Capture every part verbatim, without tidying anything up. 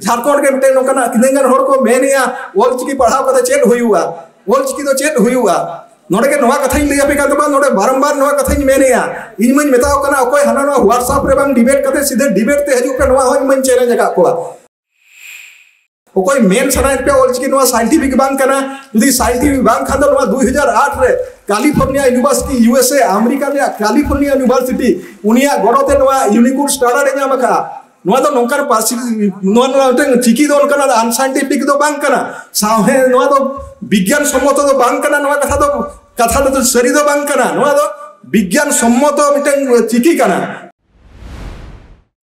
ᱡᱷᱟᱲᱠᱷᱚᱸᱰ ᱜᱮ ᱢᱤᱫᱴᱮᱱ ᱱᱚᱝᱠᱟᱱᱟᱜ ᱛᱤᱱᱟᱹᱜ ᱜᱟᱱ ᱦᱚᱲ ᱠᱚ ᱢᱮᱱᱮᱜᱼᱟ, ᱚᱞᱪᱤᱠᱤ ᱯᱟᱲᱦᱟᱣ ᱠᱟᱛᱮ ᱪᱮᱫ ᱦᱩᱭᱩᱜᱼᱟ? ᱚᱞᱪᱤᱠᱤ ᱫᱚ ᱪᱮᱫ ᱦᱩᱭᱩᱜᱼᱟ? ᱱᱚᱰᱮ ᱜᱮ ᱱᱚᱣᱟ ᱠᱟᱛᱷᱟᱧ ᱞᱟᱹᱭ ᱟᱯᱮ ᱠᱟᱱ ᱛᱟᱵᱚᱱᱟ, ᱱᱚᱰᱮ ᱵᱟᱨᱚᱢᱵᱟᱨ ᱱᱚᱣᱟ ᱠᱟᱛᱷᱟᱧ ᱢᱮᱱᱮᱜᱼᱟ᱾ ᱤᱧ ᱢᱟᱧ ᱢᱮᱛᱟᱣ ᱠᱟᱱᱟ, ᱚᱠᱚᱭ ᱦᱟᱱᱟ ᱱᱚᱣᱟ WhatsApp ᱨᱮ ᱵᱟᱝ ᱰᱤᱵᱮᱴ ᱠᱟᱛᱮ ᱥᱤᱫᱷᱟᱹ ᱰᱤᱵᱮᱴ ᱛᱮ ᱦᱤᱡᱩᱜ ᱯᱮ, ᱱᱚᱣᱟ ᱦᱚᱸ ᱤᱧ ᱢᱟᱧ ᱪᱮᱞᱮᱧᱡᱽ ᱟᱠᱟᱫ ᱠᱚᱣᱟ᱾ ᱚᱠᱚᱭ ᱢᱮᱱ ᱥᱟᱱᱟᱭᱮᱫ ᱯᱮᱭᱟ ᱚᱞᱪᱤᱠᱤ ᱱᱚᱣᱟ ᱥᱟᱭᱮᱱᱴᱤᱯᱷᱤᱠ ᱵᱟᱝ ᱠᱟᱱᱟ, ᱡᱩᱫᱤ ᱥᱟᱭᱮᱱᱴᱤᱯᱷᱤᱠ ᱵᱟᱝ ᱠᱷᱟᱱ ᱫᱚ ᱱᱚᱣᱟ ᱫᱩ ᱦᱟᱡᱟᱨ ᱟᱴ ᱨᱮ ᱠᱟᱞᱤᱯᱷᱳᱨᱱᱤᱭᱟ ᱤᱭᱩᱱᱤᱵᱷᱟᱨᱥᱤᱴᱤ, USA, ᱟᱢᱮᱨᱤᱠᱟ ᱨᱮᱭᱟᱜ ᱠᱟᱞᱤᱯᱷᱳᱨᱱᱤᱭᱟ ᱤᱭᱩᱱᱤᱵᱷᱟᱨᱥᱤᱴᱤ, ᱩᱱᱤᱭᱟᱜ ᱜᱚᱲᱚ ᱛᱮ ᱱᱚᱣᱟ ᱤᱭᱩᱱᱤᱠᱳᱰ ᱥᱴᱟᱱᱰᱟᱨᱰ ᱮ ᱧᱟᱢ ᱟᱠᱟᱫᱼᱟ᱾ ᱱᱚᱣᱟ ᱫᱚ ᱱᱚᱝᱠᱟᱱ ᱯᱟᱹᱨᱥᱤ, ᱱᱚᱣᱟ, ᱱᱚᱣᱟ ᱢᱤᱫᱴᱟᱝ ᱪᱤᱠᱤ ᱫᱚ ᱚᱱᱠᱟᱱᱟᱜ ᱟᱱᱥᱟᱭᱮᱱᱴᱤᱯᱷᱤᱠ ᱫᱚ ᱵᱟᱝ ᱠᱟᱱᱟ᱾ ᱥᱟᱶᱦᱮ, ᱱᱚᱣᱟ ᱫᱚ ᱵᱤᱜᱽᱜᱟᱱ ᱥᱚᱢᱢᱚᱛᱚ ᱫᱚ ᱵᱟᱝ ᱠᱟᱱᱟ᱾ ᱱᱚᱣᱟ ᱠᱟᱛᱷᱟ ᱫᱚ, ᱠᱟᱛᱷᱟ ᱫᱚ ᱥᱟᱹᱨᱤ ᱫᱚ ᱵᱟᱝ ᱠᱟᱱᱟ᱾ ᱱᱚᱣᱟ ᱫᱚ ᱵᱤᱜᱽᱜᱟᱱ ᱥᱚᱢᱢᱚᱛᱚ ᱢᱤᱫᱴᱟᱝ ᱪᱤᱠᱤ ᱠᱟᱱᱟ᱾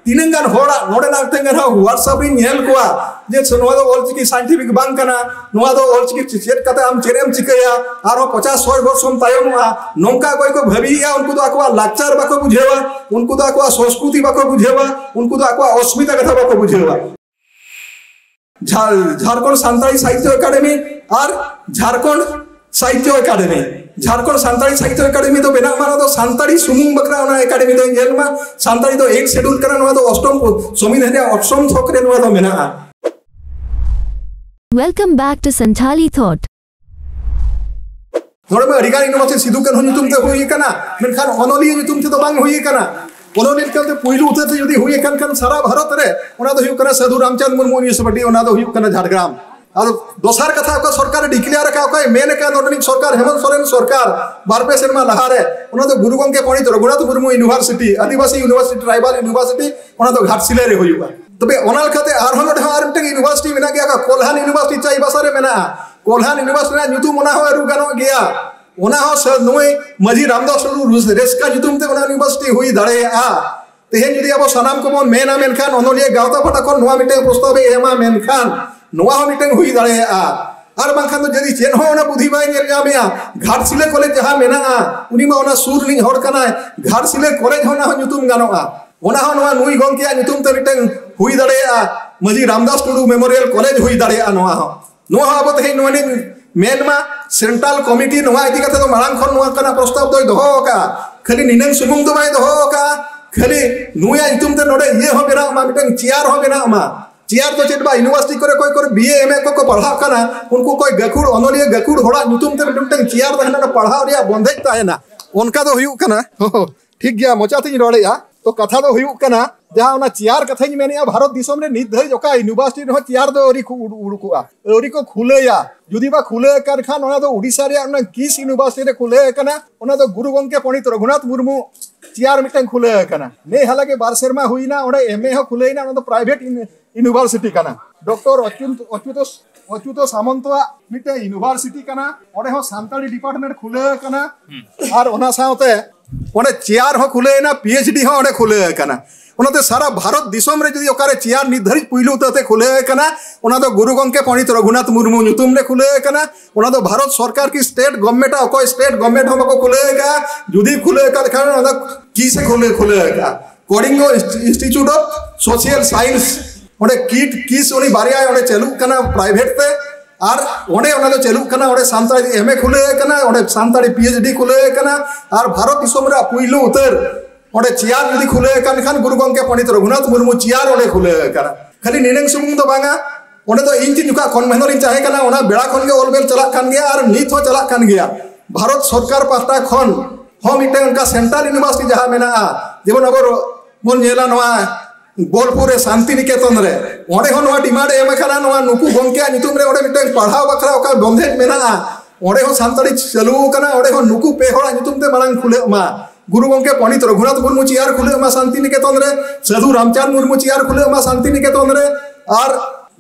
ᱛᱤᱱᱟᱹᱝ ᱜᱟᱱ ᱦᱚᱲᱟᱜ ᱱᱚᱰᱮᱱᱟᱜ ᱢᱤᱫᱴᱟᱝ ᱜᱟᱱ ᱦᱚᱸ WhatsApp ᱨᱤᱧ ᱧᱮᱞ ᱠᱚᱣᱟ ᱡᱮ ᱱᱚᱣᱟ ᱫᱚ ᱚᱞᱪᱤᱠᱤ ᱥᱟᱭᱮᱱᱴᱤᱯᱷᱤᱠ ᱵᱟᱝ ᱠᱟᱱᱟ, ᱱᱚᱣᱟ ᱫᱚ ᱚᱞᱪᱤᱠᱤ ᱪᱮᱫ ᱠᱟᱛᱮ ᱟᱢ ᱪᱮᱫ ᱮᱢ ᱪᱤᱠᱟᱹᱭᱟ, ᱟᱨᱦᱚᱸ ᱯᱚᱪᱟᱥ ᱥᱚᱭ ᱵᱚᱨᱥᱚᱢ ᱛᱟᱭᱚᱢᱚᱜᱼᱟ, ᱱᱚᱝᱠᱟ ᱚᱠᱚᱭ ᱠᱚ ᱵᱷᱟᱹᱵᱤᱭᱮᱫᱼᱟ, ᱩᱱᱠᱩ ᱫᱚ ᱟᱠᱚᱣᱟᱜ ᱞᱟᱠᱪᱟᱨ ᱵᱟᱠᱚ ᱵᱩᱡᱷᱟᱹᱣᱟ, ᱩᱱᱠᱩ ᱫᱚ ᱟᱠᱚᱣᱟᱜ ᱥᱚᱸᱥᱠᱨᱩᱛᱤ ᱵᱟᱠᱚ ᱵᱩᱡᱷᱟᱹᱣᱟ, ᱩᱱᱠᱩ ᱫᱚ ᱟᱠᱚᱣᱟᱜ ᱚᱥᱢᱤᱛᱟ ᱠᱟᱛᱷᱟ ᱵᱟᱠᱚ ᱵᱩᱡᱷᱟᱹᱣᱟ᱾ ᱡᱷᱟ-, ᱡᱷᱟᱲᱠᱷᱚᱸᱰ ᱥᱟᱱᱛᱟᱲᱤ ᱥᱟᱦᱤᱛᱭᱚ ᱮᱠᱟᱰᱮᱢᱤ ᱟᱨ ᱡᱷᱟᱲᱠᱷᱚᱸᱰ ᱥᱟᱦᱤᱛᱭᱚ ᱮᱠᱟᱰᱮᱢᱤ, ᱡᱷᱟᱲᱠᱷᱚᱸᱰ ᱥᱟᱱᱛᱟᱲᱤ ᱥᱟᱦᱤᱛᱭᱚ ᱮᱠᱟᱰᱮᱢᱤ ᱫᱚ ᱵᱮᱱᱟᱜ ᱢᱟ, ᱚᱱᱟ ᱫᱚ ᱥᱟᱱᱛᱟᱲᱤ ᱥᱩᱢᱩᱝ ᱵᱟᱠᱷᱨᱟ ᱚᱱᱟ ᱮᱠᱟᱰᱮᱢᱤ ᱫᱚ ᱧᱮᱞ ᱢᱟ᱾ ᱥᱟᱱᱛᱟᱲᱤ ᱫᱚ ᱮᱭᱤᱴ ᱥᱮᱰᱩᱞ ᱠᱟᱱᱟ, ᱱᱚᱣᱟ ᱫᱚ ᱚᱥᱴᱚᱢ ᱯᱚ-, ᱥᱚᱝᱵᱤᱫᱷᱟᱱ ᱨᱮᱭᱟᱜ ᱚᱥᱴᱚᱢ ᱛᱷᱚᱠ ᱨᱮ ᱱᱚᱣᱟ ᱫᱚ ᱢᱮᱱᱟᱜᱼᱟ᱾ Welcome back to Santhali Thought. ᱱᱚᱰᱮ ᱢᱟ ᱟᱹᱰᱤ ᱜᱟᱱ ᱤᱭᱩᱱᱤᱵᱷᱟᱨᱥᱤᱴᱤ ᱥᱤᱫᱩ ᱠᱟᱹᱱᱦᱩ ᱧᱩᱛᱩᱢ ᱛᱮ ᱦᱩᱭ ᱟᱠᱟᱱᱟ, ᱢᱮᱱᱠᱷᱟᱱ ᱚᱱᱚᱞᱤᱭᱟᱹ ᱧᱩᱛᱩᱢ ᱛᱮᱫᱚ ᱵᱟᱝ ᱦᱩᱭ ᱟᱠᱟᱱᱟ᱾ ᱚᱱᱚᱞᱤᱭᱟᱹ ᱧᱩᱛᱩᱢ ᱛᱮ ᱯᱩᱭᱞᱩ ᱩᱛᱟᱹᱨ ᱛᱮ ᱡᱩᱫᱤ ᱦᱩᱭ ᱟᱠᱟᱱ ᱠᱷᱟᱱ ᱥᱟᱨᱟ ᱵᱷᱟᱨᱚᱛ ᱨᱮ, ᱚᱱᱟ ᱫᱚ ᱦᱩᱭᱩᱜ ᱠᱟᱱᱟ ᱥᱟᱹᱫᱷᱩ ᱨᱟᱢᱪᱟᱸᱫᱽ ᱢᱩᱨᱢᱩ ᱤᱭᱩᱱᱤᱵᱷᱟᱨᱥᱤᱴᱤ, ᱚᱱᱟ ᱫᱚ ᱦᱩᱭᱩᱜ ᱠᱟᱱᱟ ᱡᱷᱟᱲᱜᱨᱟᱢ᱾ ᱟᱫᱚ ᱫᱚᱥᱟᱨ ᱠᱟᱛᱷᱟ, ᱚᱠᱟ ᱥᱚᱨᱠᱟᱨᱮ ᱰᱤᱠᱞᱮᱭᱟᱨ ᱟᱠᱟᱫ, ᱚᱠᱚᱭ ᱢᱮᱱ ᱟᱠᱟᱫ, ᱱᱚᱰᱮᱱᱤᱡ ᱥᱚᱨᱠᱟᱨ ᱦᱮᱢᱚᱱᱛ ᱥᱚᱨᱮᱱ ᱥᱚᱨᱠᱟᱨ ᱵᱟᱨ ᱯᱮ ᱥᱮᱨᱢᱟ ᱞᱟᱦᱟᱨᱮ, ᱚᱱᱟ ᱫᱚ ᱜᱩᱨᱩ ᱜᱚᱢᱠᱮ ᱯᱚᱱᱰᱤᱛ ᱨᱚᱜᱷᱩᱱᱟᱛᱷ ᱢᱩᱨᱢᱩ ᱤᱭᱩᱱᱤᱵᱷᱟᱨᱥᱤᱴᱤ, ᱟᱹᱫᱤᱵᱟᱹᱥᱤ ᱤᱭᱩᱱᱤᱵᱷᱟᱨᱥᱤᱴᱤ, ᱴᱨᱟᱭᱵᱟᱞ ᱤᱭᱩᱱᱤᱵᱷᱟᱨᱥᱤᱴᱤ, ᱚᱱᱟ ᱫᱚ ᱜᱷᱟᱴᱥᱤᱞᱟᱹ ᱨᱮ ᱦᱩᱭᱩᱜᱼᱟ᱾ ᱛᱚᱵᱮ ᱚᱱᱟ ᱞᱮᱠᱟᱛᱮ ᱟᱨᱦᱚᱸ ᱱᱚᱰᱮ ᱦᱚᱸ ᱟᱨ ᱢᱤᱫᱴᱟᱝ ᱤᱭᱩᱱᱤᱵᱷᱟᱨᱥᱤᱴᱤ ᱢᱮᱱᱟᱜ ᱜᱮᱭᱟ, ᱚᱠᱟ ᱠᱚᱞᱦᱟᱱ ᱤᱭᱩᱱᱤᱵᱷᱟᱨᱥᱤᱴᱤ ᱪᱟᱭᱵᱟᱥᱟ ᱨᱮ ᱢᱮᱱᱟᱜᱼᱟ᱾ ᱠᱚᱞᱦᱟᱱ ᱤᱭᱩᱱᱤᱵᱷᱟᱨᱥᱤᱴᱤ ᱨᱮᱱᱟᱜ ᱧᱩᱛᱩᱢ ᱚᱱᱟ ᱦᱚᱸ ᱟᱹᱨᱩ ᱜᱟᱱᱚᱜ ᱜᱮᱭᱟ᱾ ᱚᱱᱟ ᱦᱚᱸ ᱥᱮ ᱱᱩᱭ ᱢᱟᱹᱡᱷᱤ ᱨᱟᱢᱫᱟᱥ ᱴᱩᱰᱩ ᱨᱟᱹᱥᱠᱟᱹ ᱧᱩᱛᱩᱢ ᱛᱮ ᱚᱱᱟ ᱤᱭᱩᱱᱤᱵᱷᱟᱨᱥᱤᱴᱤ ᱦᱩᱭ ᱫᱟᱲᱮᱭᱟᱜᱼᱟ᱾ ᱛᱮᱦᱮᱧ ᱡᱩᱫᱤ ᱟᱵᱚ ᱥᱟᱱᱟᱢ ᱠᱚᱵᱚᱱ ᱢᱮᱱᱟ, ᱢᱮᱱᱠᱷᱟᱱ ᱚᱱᱚᱞᱤᱭᱟᱹ ᱜᱟᱶᱛᱟ ᱯᱟᱦᱴᱟ ᱠᱷᱚᱱ ᱱᱚᱣᱟ ᱢᱤᱫᱴᱟᱝ ᱯᱨᱚᱥᱛᱟᱵ ᱮ ᱮᱢᱟ, ᱢᱮᱱᱠᱷᱟᱱ ᱱᱚᱣᱟ ᱦᱚᱸ ᱢᱤᱫᱴᱟᱝ ᱦᱩᱭ ᱫᱟᱲᱮᱭᱟᱜᱼᱟ᱾ ᱟᱨ ᱵᱟᱝᱠᱷᱟᱱ ᱫᱚ ᱡᱩᱫᱤ ᱪᱮᱫ ᱦᱚᱸ ᱚᱱᱟ ᱵᱩᱫᱷᱤ ᱵᱟᱭ ᱧᱮᱞ ᱧᱟᱢᱮᱜᱼᱟ, ᱜᱷᱟᱴᱥᱤᱞᱟᱹ ᱠᱚᱞᱮᱡᱽ ᱡᱟᱦᱟᱸ ᱢᱮᱱᱟᱜᱼᱟ, ᱩᱱᱤ ᱢᱟ ᱚᱱᱟ ᱥᱩᱨ ᱨᱤᱱᱤᱡ ᱦᱚᱲ ᱠᱟᱱᱟᱭ, ᱜᱷᱟᱴᱥᱤᱞᱟᱹ ᱠᱚᱞᱮᱡᱽ ᱦᱚᱸ ᱚᱱᱟ ᱦᱚᱸ ᱧᱩᱛᱩᱢ ᱜᱟᱱᱚᱜᱼᱟ᱾ ᱚᱱᱟ ᱦᱚᱸ ᱱᱚᱣᱟ ᱱᱩᱭ ᱜᱚᱢᱠᱮᱭᱟᱜ ᱧᱩᱛᱩᱢ ᱛᱮ ᱢᱤᱫᱴᱟᱝ ᱦᱩᱭ ᱫᱟᱲᱮᱭᱟᱜᱼᱟ, ᱢᱟᱹᱡᱷᱤ ᱨᱟᱢᱫᱟᱥ ᱴᱩᱰᱩ ᱢᱮᱢᱳᱨᱤᱭᱟᱞ ᱠᱚᱞᱮᱡᱽ ᱦᱩᱭ ᱫᱟᱲᱮᱭᱟᱜᱼᱟ᱾ ᱱᱚᱣᱟ ᱦᱚᱸ, ᱱᱚᱣᱟ ᱦᱚᱸ ᱟᱵᱚ ᱛᱮᱦᱮᱧ ᱱᱚᱣᱟ ᱱᱤᱭᱟᱹ ᱢᱮᱱ ᱢᱟ, ᱥᱮᱱᱴᱨᱟᱞ ᱠᱚᱢᱤᱴᱤ ᱱᱚᱣᱟ ᱤᱫᱤ ᱠᱟᱛᱮ ᱫᱚ ᱢᱟᱲᱟᱝ ᱠᱷᱚᱱ ᱱᱚᱣᱟ ᱞᱮᱠᱟᱱᱟᱜ ᱯᱨᱚᱥᱛᱟᱵ ᱫᱚᱭ ᱫᱚᱦᱚ ᱟᱠᱟᱫᱼᱟ᱾ ᱠᱷᱟᱹᱞᱤ ᱱᱤᱱᱟᱹᱝ ᱥᱩᱢᱩᱝ ᱫᱚ ᱵᱟᱭ ᱫᱚᱦᱚ ᱟᱠᱟᱫᱼᱟ, ᱠᱷᱟᱹᱞᱤ ᱱᱩᱭᱟᱜ ᱧᱩᱛᱩᱢ ᱛᱮ ᱱᱚᱰᱮ ᱤᱭᱟᱹ ᱦᱚᱸ ᱵᱮᱱᱟᱜ ᱢᱟ, ᱢᱤᱫᱴᱟᱝ ᱪᱮᱭᱟᱨ ᱦᱚᱸ ᱵᱮᱱᱟᱜ ᱢᱟ᱾ ᱪᱮᱭᱟᱨ ᱫᱚ ᱪᱮᱫ ᱵᱟ, ᱤᱭᱩᱱᱤᱵᱷᱟᱨᱥᱤᱴᱤ ᱠᱚᱨᱮ ᱚᱠᱚᱭ ᱠᱚᱨᱮ ᱵᱤ ᱮ ᱮᱢ ᱮ ᱠᱚᱠᱚ ᱯᱟᱲᱦᱟᱜ ᱠᱟᱱᱟ, ᱩᱱᱠᱩ ᱚᱠᱚᱭ ᱜᱟᱹᱠᱷᱩᱲ ᱚᱱᱚᱞᱤᱭᱟᱹ ᱜᱟᱹᱠᱷᱩᱲ ᱦᱚᱲᱟᱜ ᱧᱩᱛᱩᱢ ᱛᱮ ᱢᱤᱫᱴᱟᱝ ᱪᱮᱭᱟᱨ ᱛᱟᱦᱮᱱᱟ, ᱚᱱᱟ ᱯᱟᱲᱦᱟᱣ ᱨᱮᱭᱟᱜ ᱵᱚᱱᱫᱮᱡ ᱛᱟᱦᱮᱱᱟ᱾ ᱚᱱᱠᱟ ᱫᱚ ᱦᱩᱭᱩᱜ ᱠᱟᱱᱟ᱾ ᱴᱷᱤᱠ ᱜᱮᱭᱟ, ᱢᱚᱪᱟ ᱛᱤᱧ ᱨᱚᱲᱮᱜᱼᱟ᱾ ᱛᱚ ᱠᱟᱛᱷᱟ ᱫᱚ ᱦᱩᱭᱩᱜ ᱠᱟᱱᱟ, ᱡᱟᱦᱟᱸ ᱚᱱᱟ ᱪᱮᱭᱟᱨ ᱠᱟᱛᱷᱟᱧ ᱢᱮᱱᱮᱜᱼᱟ, ᱵᱷᱟᱨᱚᱛ ᱫᱤᱥᱚᱢ ᱨᱮ ᱱᱤᱛ ᱫᱷᱟᱹᱨᱤᱡ ᱚᱠᱟ ᱤᱭᱩᱱᱤᱵᱷᱟᱨᱥᱤᱴᱤ ᱨᱮᱦᱚᱸ ᱪᱮᱭᱟᱨ ᱫᱚ ᱟᱹᱣᱨᱤ ᱠᱚ ᱩᱰᱩ-, ᱩᱰᱩᱠᱚᱜᱼᱟ, ᱟᱹᱣᱨᱤ ᱠᱚ ᱠᱷᱩᱞᱟᱹᱭᱟ᱾ ᱡᱩᱫᱤ ᱵᱟ ᱠᱷᱩᱞᱟᱹ ᱟᱠᱟᱱ ᱠᱷᱟᱱ, ᱚᱱᱟ ᱫᱚ ᱩᱰᱤᱥᱟ ᱨᱮᱭᱟᱜ ᱚᱱᱟ ᱠᱤᱥ ᱤᱭᱩᱱᱤᱵᱷᱟᱨᱥᱤᱴᱤ ᱨᱮ ᱠᱷᱩᱞᱟᱹ ᱟᱠᱟᱱᱟ, ᱚᱱᱟ ᱫᱚ ᱜᱩᱨᱩ ᱜᱚᱢᱠᱮ ᱯᱚᱱᱰᱤᱛ ᱨᱚᱜᱷᱩᱱᱟᱛᱷ ᱢᱩᱨᱢᱩ ᱪᱮᱭᱟᱨ ᱢᱤᱫᱴᱟᱝ ᱠᱷᱩᱞᱟᱹ ᱟᱠᱟᱱᱟ᱾ ᱱᱮ ᱦᱟᱞᱟ ᱜᱮ ᱵᱟᱨ ᱥᱮᱨᱢᱟ ᱦᱩᱭᱱᱟ, ᱚᱸᱰᱮ ᱮᱢ ᱮ ᱦᱚᱸ ᱠᱷᱩᱞᱟᱹᱭᱮᱱᱟ, ᱚᱱᱟ ᱫᱚ ᱯᱨᱟᱭᱵᱷᱮᱴ ᱤᱱ-, ᱤᱭᱩᱱᱤᱵᱷᱟᱨᱥᱤᱴᱤ ᱠᱟᱱᱟ᱾ ᱰᱚᱠᱴᱚᱨ ᱚᱪᱩᱛ-, ᱚᱪᱩᱛᱚ, ᱚᱪᱩᱛᱚ ᱥᱟᱢᱚᱱᱛᱚᱣᱟᱜ ᱢᱤᱫᱴᱟᱝ ᱤᱭᱩᱱᱤᱵᱷᱟᱨᱥᱤᱴᱤ ᱠᱟᱱᱟ, ᱚᱸᱰᱮ ᱦᱚᱸ ᱥᱟᱱᱛᱟᱲᱤ ᱰᱤᱯᱟᱨᱴᱢᱮᱱᱴ ᱠᱷᱩᱞᱟᱹ ᱟᱠᱟᱱᱟ᱾ ᱟᱨ ᱚᱱᱟ ᱥᱟᱶᱛᱮ ᱚᱸᱰᱮ ᱪᱮᱭᱟᱨ ᱦᱚᱸ ᱠᱷᱩᱞᱟᱹᱣ ᱮᱱᱟ, ᱯᱤ ᱮᱭᱤᱪ ᱰᱤ ᱦᱚᱸ ᱚᱸᱰᱮ ᱠᱷᱩᱞᱟᱹᱣ ᱟᱠᱟᱱᱟ᱾ ᱚᱱᱟᱛᱮ ᱥᱟᱨᱟ ᱵᱷᱟᱨᱚᱛ ᱫᱤᱥᱚᱢ ᱨᱮ ᱡᱩᱫᱤ ᱚᱠᱟᱨᱮ ᱪᱮᱭᱟᱨ ᱱᱤᱛ ᱫᱷᱟᱹᱨᱤᱡ ᱯᱩᱭᱞᱩ ᱩᱛᱟᱹᱨ ᱛᱮ ᱠᱷᱩᱞᱟᱹᱣ ᱟᱠᱟᱱᱟ, ᱚᱱᱟ ᱫᱚ ᱜᱩᱨᱩ ᱜᱚᱢᱠᱮ ᱯᱚᱱᱰᱤᱛ ᱨᱚᱜᱷᱩᱱᱟᱛᱷ ᱢᱩᱨᱢᱩ ᱧᱩᱛᱩᱢ ᱨᱮ ᱠᱷᱩᱞᱟᱹᱣ ᱟᱠᱟᱱᱟ᱾ ᱚᱱᱟ ᱫᱚ ᱵᱷᱟᱨᱚᱛ ᱥᱚᱨᱠᱟᱨ ᱠᱤ ᱥᱴᱮᱴ ᱜᱚᱵᱷᱢᱮᱱᱴ, ᱚᱠᱚᱭ ᱥᱴᱮᱴ ᱜᱚᱵᱷᱢᱮᱱᱴ ᱦᱚᱸ ᱵᱟᱠᱚ ᱠᱷᱩᱞᱟᱹᱣ ᱟᱠᱟᱫᱼᱟ᱾ ᱡᱩᱫᱤ ᱠᱷᱩᱞᱟᱹᱣ ᱟᱠᱟᱫ ᱠᱷᱟᱱ, ᱚᱱᱟ ᱫᱚ ᱠᱤᱥ ᱮ ᱠᱷᱩᱞᱟᱹᱣ, ᱠᱷᱩᱞᱟᱹᱣ ᱟᱠᱟᱫᱼᱟ? Kalinga insti-, institute of social science, ᱚᱸᱰᱮ ᱠᱤᱴ ᱠᱤᱥ ᱩᱱᱤ ᱵᱟᱨᱭᱟ ᱚᱸᱰᱮ ᱪᱟᱹᱞᱩᱜ ᱠᱟᱱᱟ ᱯᱨᱟᱭᱵᱷᱮᱴ ᱛᱮ᱾ ᱟᱨ ᱚᱸᱰᱮ ᱚᱱᱟ ᱫᱚ ᱪᱟᱹᱞᱩᱜ ᱠᱟᱱᱟ, ᱚᱸᱰᱮ ᱥᱟᱱᱛᱟᱲᱤ ᱮᱢ ᱮ ᱠᱷᱩᱞᱟᱹᱣ ᱟᱠᱟᱱᱟ, ᱚᱸᱰᱮ ᱥᱟᱱᱛᱟᱲᱤ ᱯᱤ ᱮᱭᱤᱪ ᱰᱤ ᱠᱷᱩᱞᱟᱹᱣ ᱟᱠᱟᱱᱟ᱾ ᱟᱨ ᱵᱷᱟᱨᱚᱛ ᱫᱤᱥᱚᱢ ᱨᱮᱭᱟᱜ ᱯᱩᱭᱞᱩ ᱩᱛᱟᱹᱨ ᱚᱸᱰᱮ ᱪᱮᱭᱟᱨ ᱡᱩᱫᱤ ᱠᱷᱩᱞᱟᱹᱣ ᱟᱠᱟᱱ ᱠᱷᱟᱱ, ᱜᱩᱨᱩ ᱜᱚᱢᱠᱮ ᱯᱚᱱᱰᱤᱛ ᱨᱚᱜᱷᱩᱱᱟᱛᱷ ᱢᱩᱨᱢᱩ ᱪᱮᱭᱟᱨ ᱚᱸᱰᱮ ᱠᱷᱩᱞᱟᱹᱣ ᱟᱠᱟᱱᱟ᱾ ᱠᱷᱟᱹᱞᱤ ᱱᱤᱱᱟᱹᱝ ᱥᱩᱢᱩᱝ ᱫᱚ ᱵᱟᱝᱟ, ᱚᱸᱰᱮ ᱫᱚ ᱤᱧ ᱛᱤᱧ ᱡᱚᱠᱷᱚᱱ ᱠᱚᱱᱵᱷᱮᱱᱚᱨ ᱤᱧ ᱛᱟᱦᱮᱸ ᱠᱟᱱᱟ, ᱚᱱᱟ ᱵᱮᱲᱟ ᱠᱷᱚᱱ ᱜᱮ ᱚᱞ ᱵᱮᱞ ᱪᱟᱞᱟᱜ ᱠᱟᱱ ᱜᱮᱭᱟ ᱟᱨ ᱱᱤᱛ ᱦᱚᱸ ᱪᱟᱞᱟᱜ ᱠᱟᱱ ᱜᱮᱭᱟ᱾ ᱵᱷᱟᱨᱚᱛ ᱥᱚᱨᱠᱟᱨ ᱯᱟᱦᱴᱟ ᱠᱷᱚᱱ ᱦᱚᱸ ᱢᱤᱫᱴᱟᱝ ᱚᱱᱠᱟ ᱥᱮᱱᱴᱨᱟᱞ ᱤᱭᱩᱱᱤᱵᱷᱟᱨᱥᱤᱴᱤ ᱡᱟᱦᱟᱸ ᱢᱮᱱᱟᱜᱼᱟ, ᱡᱮᱢᱚᱱ ᱟᱵᱚ ᱵᱚᱱ ᱧᱮᱞᱟ ᱱᱚᱣᱟ ᱵᱳᱞᱯᱩᱨ ᱨᱮ ᱥᱟᱱᱛᱤ ᱱᱤᱠᱮᱛᱚᱱ ᱨᱮ, ᱚᱸᱰᱮ ᱦᱚᱸ ᱱᱚᱣᱟ ᱰᱤᱢᱟᱱᱰ ᱮᱢ ᱟᱠᱟᱱᱟ, ᱱᱚᱣᱟ ᱱᱩᱠᱩ ᱜᱚᱢᱠᱮᱭᱟᱜ ᱧᱩᱛᱩᱢ ᱨᱮ ᱚᱸᱰᱮ ᱢᱤᱫᱴᱟᱝ ᱯᱟᱲᱦᱟᱣ ᱵᱟᱠᱷᱨᱟ ᱚᱠᱟ ᱵᱚᱱᱫᱷᱮᱡᱽ ᱢᱮᱱᱟᱜᱼᱟ, ᱚᱸᱰᱮ ᱦᱚᱸ ᱥᱟᱱᱛᱟᱲᱤ ᱪᱟᱹᱞᱩ ᱟᱠᱟᱱᱟ, ᱚᱸᱰᱮ ᱦᱚᱸ ᱱᱩᱠᱩ ᱯᱮ ᱦᱚᱲᱟᱜ ᱧᱩᱛᱩᱢ ᱛᱮ ᱢᱟᱲᱟᱝ ᱠᱷᱩᱞᱟᱹᱜ ᱢᱟ᱾ ᱜᱩᱨᱩ ᱜᱚᱢᱠᱮ ᱯᱚᱱᱰᱤᱛ ᱨᱚᱜᱷᱩᱱᱟᱛᱷ ᱢᱩᱨᱢᱩ ᱪᱮᱭᱟᱨ ᱠᱷᱩᱞᱟᱹᱜ ᱢᱟ ᱥᱟᱱᱛᱤ ᱱᱤᱠᱮᱛᱚᱱ ᱨᱮ, ᱥᱟᱹᱫᱷᱩ ᱨᱟᱢᱪᱟᱸᱫᱽ ᱢᱩᱨᱢᱩ ᱪᱮᱭᱟᱨ ᱠᱷᱩᱞᱟᱹᱜ ᱢᱟ ᱥᱟᱱᱛᱤ ᱱᱤᱠᱮᱛᱚᱱ ᱨᱮ, ᱟᱨ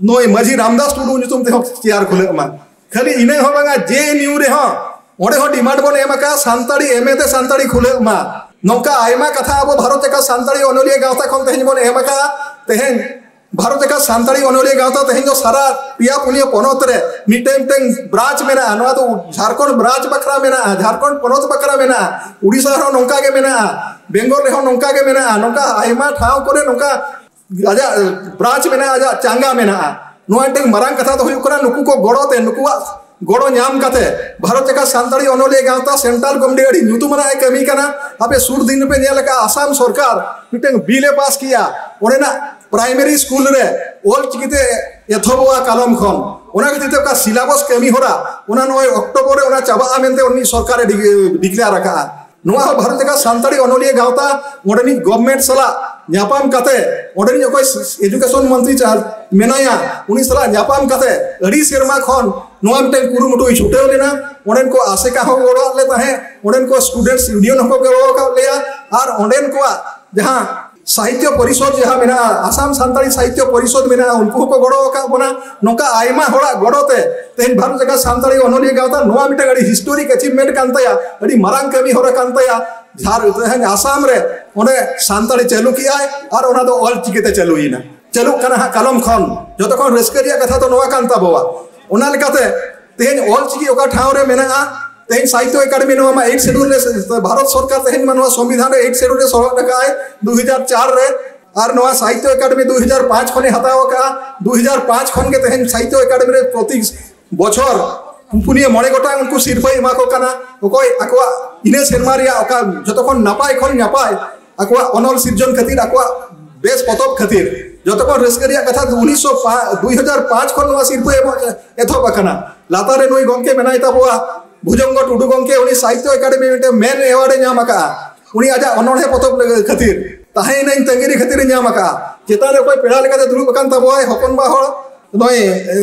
ᱱᱩᱭ ᱢᱟᱹᱡᱷᱤ ᱨᱟᱢᱫᱟᱥ ᱴᱩᱰᱩ ᱧᱩᱛᱩᱢ ᱛᱮᱦᱚᱸ ᱪᱮᱭᱟᱨ ᱠᱷᱩᱞᱟᱹᱜ ᱢᱟ᱾ ᱠᱷᱟᱹᱞᱤ ᱤᱱᱟᱹ ᱦᱚᱸ ᱵᱟᱝᱟ, ᱡᱮ ᱮᱱ ᱭᱩ ᱨᱮᱦᱚᱸ, ᱚᱸᱰᱮ ᱦᱚᱸ ᱰᱤᱢᱟᱱᱰ ᱵᱚᱱ ᱮᱢ ᱟᱠᱟᱫᱼᱟ, ᱥᱟᱱᱛᱟᱲᱤ ᱮᱢ ᱮ ᱛᱮ ᱥᱟᱱᱛᱟᱲᱤ ᱠᱷᱩᱞᱟᱹᱜ ᱢᱟ᱾ ᱱᱚᱝᱠᱟ ᱟᱭᱢᱟ ᱠᱟᱛᱷᱟ ᱟᱵᱚ ᱵᱷᱟᱨᱚᱛ ᱡᱟᱠᱟᱛ ᱥᱟᱱᱛᱟᱲᱤ ᱚᱱᱚᱞᱤᱭᱟᱹ ᱜᱟᱶᱛᱟ ᱠᱷᱚᱱ ᱛᱮᱦᱮᱧ ᱵᱚᱱ ᱮᱢ ᱟᱠᱟᱫᱼᱟ᱾ ᱛᱮᱦᱮᱧ ᱵᱷᱟᱨᱚᱛ ᱡᱟᱠᱟᱛ ᱥᱟᱱᱛᱟᱲᱤ ᱚᱱᱚᱞᱤᱭᱟᱹ ᱜᱟᱶᱛᱟ ᱛᱮᱦᱮᱧ ᱫᱚ ᱥᱟᱨᱟ ᱯᱮᱭᱟ ᱯᱩᱱᱭᱟᱹ ᱯᱚᱱᱚᱛ ᱨᱮ ᱢᱤᱫᱴᱮᱱ ᱢᱤᱫᱴᱮᱱ ᱵᱨᱟᱧᱪ ᱢᱮᱱᱟᱜᱼᱟ᱾ ᱱᱚᱣᱟ ᱫᱚ ᱡᱷᱟᱲᱠᱷᱚᱸᱰ ᱵᱨᱟᱧᱪ ᱵᱟᱠᱷᱨᱟ ᱢᱮᱱᱟᱜᱼᱟ, ᱡᱷᱟᱲᱠᱷᱚᱸᱰ ᱯᱚᱱᱚᱛ ᱵᱟᱠᱷᱨᱟ ᱢᱮᱱᱟᱜᱼᱟ, ᱩᱲᱤᱥᱥᱟ ᱨᱮᱦᱚᱸ ᱱᱚᱝᱠᱟ ᱜᱮ ᱢᱮᱱᱟᱜᱼᱟ, ᱵᱮᱝᱜᱚᱞ ᱨᱮᱦᱚᱸ ᱱᱚᱝᱠᱟ ᱜᱮ ᱢᱮᱱᱟᱜᱼᱟ᱾ ᱱᱚᱝᱠᱟ ᱟᱭᱢᱟ ᱴᱷᱟᱶ ᱠᱚᱨᱮ ᱱᱚᱝᱠᱟ ᱟᱡᱟᱜ ᱵᱨᱟᱧᱪ ᱢᱮᱱᱟᱜᱼᱟ, ᱟᱡᱟᱜ ᱪᱟᱸᱜᱟ ᱢᱮᱱᱟᱜᱼᱟ᱾ ᱱᱚᱣᱟ ᱢᱤᱫᱴᱮᱱ ᱢᱟᱨᱟᱝ ᱠᱟᱛᱷᱟ ᱫᱚ ᱦᱩᱭᱩᱜ ᱠᱟᱱᱟ, ᱱᱩᱠᱩ ᱠᱚ ᱜᱚᱲᱚ ᱛᱮ, ᱱᱩᱠᱩᱣᱟᱜ ᱜᱚᱲᱚ ᱧᱟᱢ ᱠᱟᱛᱮ ᱵᱷᱟᱨᱚᱛ ᱡᱟᱠᱟᱛ ᱥᱟᱱᱛᱟᱲᱤ ᱚᱱᱚᱞᱤᱭᱟᱹ ᱜᱟᱶᱛᱟ ᱥᱮᱱᱴᱨᱟᱞ ᱠᱚᱢᱤᱴᱤ ᱟᱹᱰᱤ ᱧᱩᱛᱩᱢᱟᱱᱟᱜ ᱮ ᱠᱟᱹᱢᱤ ᱠᱟᱱᱟ᱾ ᱟᱯᱮ ᱥᱩᱨ ᱫᱤᱱ ᱨᱮᱯᱮ ᱧᱮᱞ ᱟᱠᱟᱫᱼᱟ, ᱟᱥᱟᱢ ᱥᱚᱨᱠᱟᱨ ᱢᱤᱫᱴᱟᱝ ᱵᱤᱞ ᱮ ᱯᱟᱥ ᱠᱮᱜᱼᱟ, ᱚᱸᱰᱮᱱᱟᱜ ᱯᱨᱟᱭᱢᱟᱨᱤ ᱥᱠᱩᱞ ᱨᱮ ᱚᱞ ᱪᱤᱠᱤᱛᱮ ᱮᱛᱚᱦᱚᱵᱚᱜᱼᱟ ᱠᱟᱞᱚᱢ ᱠᱷᱚᱱ᱾ ᱚᱱᱟ ᱠᱷᱟᱹᱛᱤᱨ ᱛᱮ ᱚᱠᱟ ᱥᱤᱞᱟᱵᱚᱥ ᱠᱟᱹᱢᱤ ᱦᱚᱨᱟ, ᱚᱱᱟ ᱱᱚᱜᱼᱚᱭ ᱚᱠᱴᱳᱵᱚᱨ ᱨᱮ ᱚᱱᱟ ᱪᱟᱵᱟᱜᱼᱟ ᱢᱮᱱᱛᱮ ᱩᱱᱤ ᱥᱚᱨᱠᱟᱨᱮ ᱰᱤ-, ᱰᱤᱠᱞᱮᱭᱟᱨ ᱟᱠᱟᱫᱼᱟ᱾ ᱱᱚᱣᱟ ᱦᱚᱸ ᱵᱷᱟᱨᱚᱛ ᱡᱟᱠᱟᱛ ᱥᱟᱱᱛᱟᱲᱤ ᱚᱱᱚᱞᱤᱭᱟᱹ ᱜᱟᱶᱛᱟ ᱚᱸᱰᱮᱱᱤᱡ ᱜᱚᱵᱷᱢᱮᱱᱴ ᱥᱟᱞᱟᱜ ᱧᱟᱯᱟᱢ ᱠᱟᱛᱮ, ᱚᱸᱰᱮᱱᱤᱡ ᱚᱠᱚᱭ ᱮᱰᱩᱠᱮᱥᱚᱱ ᱢᱚᱱᱛᱨᱤ ᱪᱟ-, ᱢᱮᱱᱟᱭᱟ, ᱩᱱᱤ ᱥᱟᱞᱟᱜ ᱧᱟᱯᱟᱢ ᱠᱟᱛᱮ ᱟᱹᱰᱤ ᱥᱮᱨᱢᱟ ᱠᱷᱚᱱ ᱱᱚᱣᱟ ᱢᱤᱫᱴᱮᱱ ᱠᱩᱨᱩᱢᱩᱴᱩᱭ ᱪᱷᱩᱴᱟᱹᱣ ᱞᱮᱱᱟ᱾ ᱚᱸᱰᱮᱱ ᱠᱚ ᱟᱥᱮᱠᱟ ᱦᱚᱸ ᱜᱚᱲᱚᱣᱟᱫ ᱞᱮ ᱛᱟᱦᱮᱸᱫ, ᱚᱸᱰᱮᱱ ᱠᱚ ᱥᱴᱩᱰᱮᱱᱴᱥ ᱤᱭᱩᱱᱤᱭᱚᱱ ᱦᱚᱸᱠᱚ ᱜᱚᱲᱚ ᱟᱠᱟᱫ ᱞᱮᱭᱟ, ᱟᱨ ᱚᱸᱰᱮᱱ ᱠᱚᱣᱟᱜ ᱡᱟᱦᱟᱸ ᱥᱟᱦᱤᱛᱭᱚ ᱯᱚᱨᱤᱥᱚᱫᱽ ᱡᱟᱦᱟᱸ ᱢᱮᱱᱟᱜᱼᱟ, ᱟᱥᱟᱢ ᱥᱟᱱᱛᱟᱲᱤ ᱥᱟᱦᱤᱛᱭᱚ ᱯᱚᱨᱤᱥᱚᱫᱽ ᱢᱮᱱᱟᱜᱼᱟ, ᱩᱱᱠᱩ ᱦᱚᱸᱠᱚ ᱜᱚᱲᱚ ᱟᱠᱟᱫ ᱵᱚᱱᱟ᱾ ᱱᱚᱝᱠᱟ ᱟᱭᱢᱟ ᱦᱚᱲᱟᱜ ᱜᱚᱲᱚ ᱛᱮ ᱛᱮᱦᱮᱧ ᱵᱷᱟᱨᱚᱛ ᱡᱟᱠᱟᱛ ᱥᱟᱱᱛᱟᱲᱤ ᱚᱱᱚᱞᱤᱭᱟᱹ ᱜᱟᱶᱛᱟ ᱱᱚᱣᱟ ᱢᱤᱫᱴᱟᱝ ᱟᱹᱰᱤ ᱦᱤᱥᱴᱳᱨᱤᱠ ᱟᱪᱤᱵᱷᱢᱮᱱᱴ ᱠᱟᱱ ᱛᱟᱭᱟ, ᱟᱹᱰᱤ ᱢᱟᱨᱟᱝ ᱠᱟᱹᱢᱤ ᱦᱚᱨᱟ ᱠᱟᱱ ᱛᱟᱭᱟ᱾ ᱡᱷᱟᱨ-, ᱛᱮᱦᱮᱧ ᱟᱥᱟᱢ ᱨᱮ ᱚᱸᱰᱮ ᱥᱟᱱᱛᱟᱲᱤ ᱪᱟᱹᱞᱩ ᱠᱮᱜᱼᱟᱭ ᱟᱨ ᱚᱱᱟ ᱫᱚ ᱚᱞ ᱪᱤᱠᱤᱛᱮ ᱪᱟᱹᱞᱩᱭᱮᱱᱟ, ᱪᱟᱹᱞᱩᱜ ᱠᱟᱱᱟ ᱦᱟᱸᱜ ᱠᱟᱞᱚᱢ ᱠᱷᱚᱱ᱾ ᱡᱚᱛᱚ ᱠᱷᱚᱱ ᱨᱟᱹᱥᱠᱟᱹ ᱨᱮᱭᱟᱜ ᱠᱟᱛᱷᱟ ᱫᱚ ᱱᱚᱣᱟ ᱠᱟᱱ ᱛᱟᱵᱚᱣᱟ᱾ ᱚᱱᱟ ᱞᱮᱠᱟᱛᱮ ᱛᱮᱦᱮᱧ ᱚᱞ ᱪᱤᱠᱤ ᱚᱠᱟ ᱴᱷᱟᱶ ᱨᱮ ᱢᱮᱱᱟᱜᱼᱟ, ᱛᱮᱦᱮᱧ ᱥᱟᱦᱤᱛᱭᱚ ᱮᱠᱟᱰᱮᱢᱤ ᱱᱚᱣᱟ ᱢᱟ ᱮᱭᱤᱴ ᱥᱮᱰᱩᱞ ᱨᱮ, ᱵᱷᱟᱨᱚᱛ ᱥᱚᱨᱠᱟᱨ ᱛᱮᱦᱮᱧ ᱢᱟ ᱱᱚᱣᱟ ᱥᱚᱝᱵᱤᱫᱷᱟᱱ ᱨᱮ ᱮᱭᱤᱴ ᱥᱮᱰᱩᱞ ᱨᱮ ᱥᱚᱦᱚᱫ ᱟᱠᱟᱫᱼᱟᱭ ᱫᱩ ᱦᱟᱡᱟᱨ ᱪᱟᱨ ᱨᱮ, ᱟᱨ ᱱᱚᱣᱟ ᱥᱟᱦᱤᱛᱭᱚ ᱮᱠᱟᱰᱮᱢᱤ ᱫᱩ ᱦᱟᱡᱟᱨ ᱯᱟᱸᱪ ᱠᱷᱚᱱᱮ ᱦᱟᱛᱟᱣ ᱟᱠᱟᱫᱼᱟ᱾ ᱫᱩ ᱦᱟᱡᱟᱨ ᱯᱟᱸᱪ ᱠᱷᱚᱱ ᱜᱮ ᱛᱮᱦᱮᱧ ᱥᱟᱦᱤᱛᱭᱚ ᱮᱠᱟᱰᱮᱢᱤ ᱨᱮ ᱯᱨᱚᱛᱤ ᱵᱚᱪᱷᱚᱨ ᱯᱩᱱᱭᱟᱹ ᱢᱚᱬᱮ ᱜᱚᱴᱟᱝ ᱩᱱᱠᱩ ᱥᱤᱨᱯᱷᱟᱹᱭ ᱮᱢᱟ ᱠᱚ ᱠᱟᱱᱟ᱾ ᱚᱠᱚᱭ ᱟᱠᱚᱣᱟᱜ ᱤᱱᱟᱹ ᱥᱮᱨᱢᱟ ᱨᱮᱭᱟᱜ ᱚᱠᱟ ᱡᱚᱛᱚ ᱠᱷᱚᱱ ᱱᱟᱯᱟᱭ ᱠᱷᱚᱱ ᱱᱟᱯᱟᱭ ᱟᱠᱚᱣᱟᱜ ᱚᱱᱚᱞ ᱥᱤᱨᱡᱚᱱ ᱠᱷᱟᱹᱛᱤᱨ, ᱟᱠᱚᱣᱟᱜ ᱵᱮᱥ ᱯᱚᱛᱚᱵ ᱠᱷᱟᱹᱛᱤᱨ᱾ ᱡᱚᱛᱚ ᱠᱷᱚᱱ ᱨᱟᱹᱥᱠᱟᱹ ᱨᱮᱭᱟᱜ ᱠᱟᱛᱷᱟ ᱫᱚ ᱩᱱᱤᱥᱥᱚ ᱯᱟᱸᱪ, ᱫᱩ ᱦᱟᱡᱟᱨ ᱯᱟᱸᱪ ᱠᱷᱚᱱ ᱱᱚᱣᱟ ᱥᱤᱨᱯᱷᱟᱹ ᱮᱢᱚᱜ ᱮᱛᱚᱦᱚᱵ ᱟᱠᱟᱱᱟ᱾ ᱞᱟᱛᱟᱨ ᱨᱮ ᱱᱩᱭ ᱜᱚᱢᱠᱮ ᱢᱮᱱᱟᱭ ᱛᱟᱵᱚᱣᱟ, ᱵᱷᱩᱡᱚᱝᱜᱚ ᱴᱩᱰᱩ ᱜᱚᱢᱠᱮ, ᱩᱱᱤ ᱥᱟᱦᱤᱛᱭᱚ ᱮᱠᱟᱰᱮᱢᱤ ᱢᱤᱫᱴᱮᱱ ᱢᱮᱱ ᱮᱣᱟᱨᱰ ᱮ ᱧᱟᱢ ᱟᱠᱟᱫᱼᱟ᱾ ᱩᱱᱤ ᱟᱡᱟᱜ ᱚᱱᱚᱬᱦᱮ ᱯᱚᱛᱚᱵ ᱞᱟᱹᱜᱤᱫ ᱠᱷᱟᱹᱛᱤᱨ, ᱛᱟᱦᱮᱸᱭᱮᱱᱟᱹᱧ ᱛᱟᱺᱜᱤᱨᱮ ᱠᱷᱟᱹᱛᱤᱨ ᱮ ᱧᱟᱢ ᱟᱠᱟᱫᱼᱟ᱾ ᱪᱮᱛᱟᱱ ᱨᱮ ᱚᱠᱚᱭ ᱯᱮᱲᱟ ᱞᱮᱠᱟᱛᱮ ᱫᱩᱲᱩᱵ ᱟᱠᱟᱱ ᱛᱟᱵᱚᱣᱟᱭ, ᱦᱚᱯᱚᱱ ᱵᱟ ᱦᱚᱲ, ᱱᱚᱜᱼᱚᱭ, ᱮ,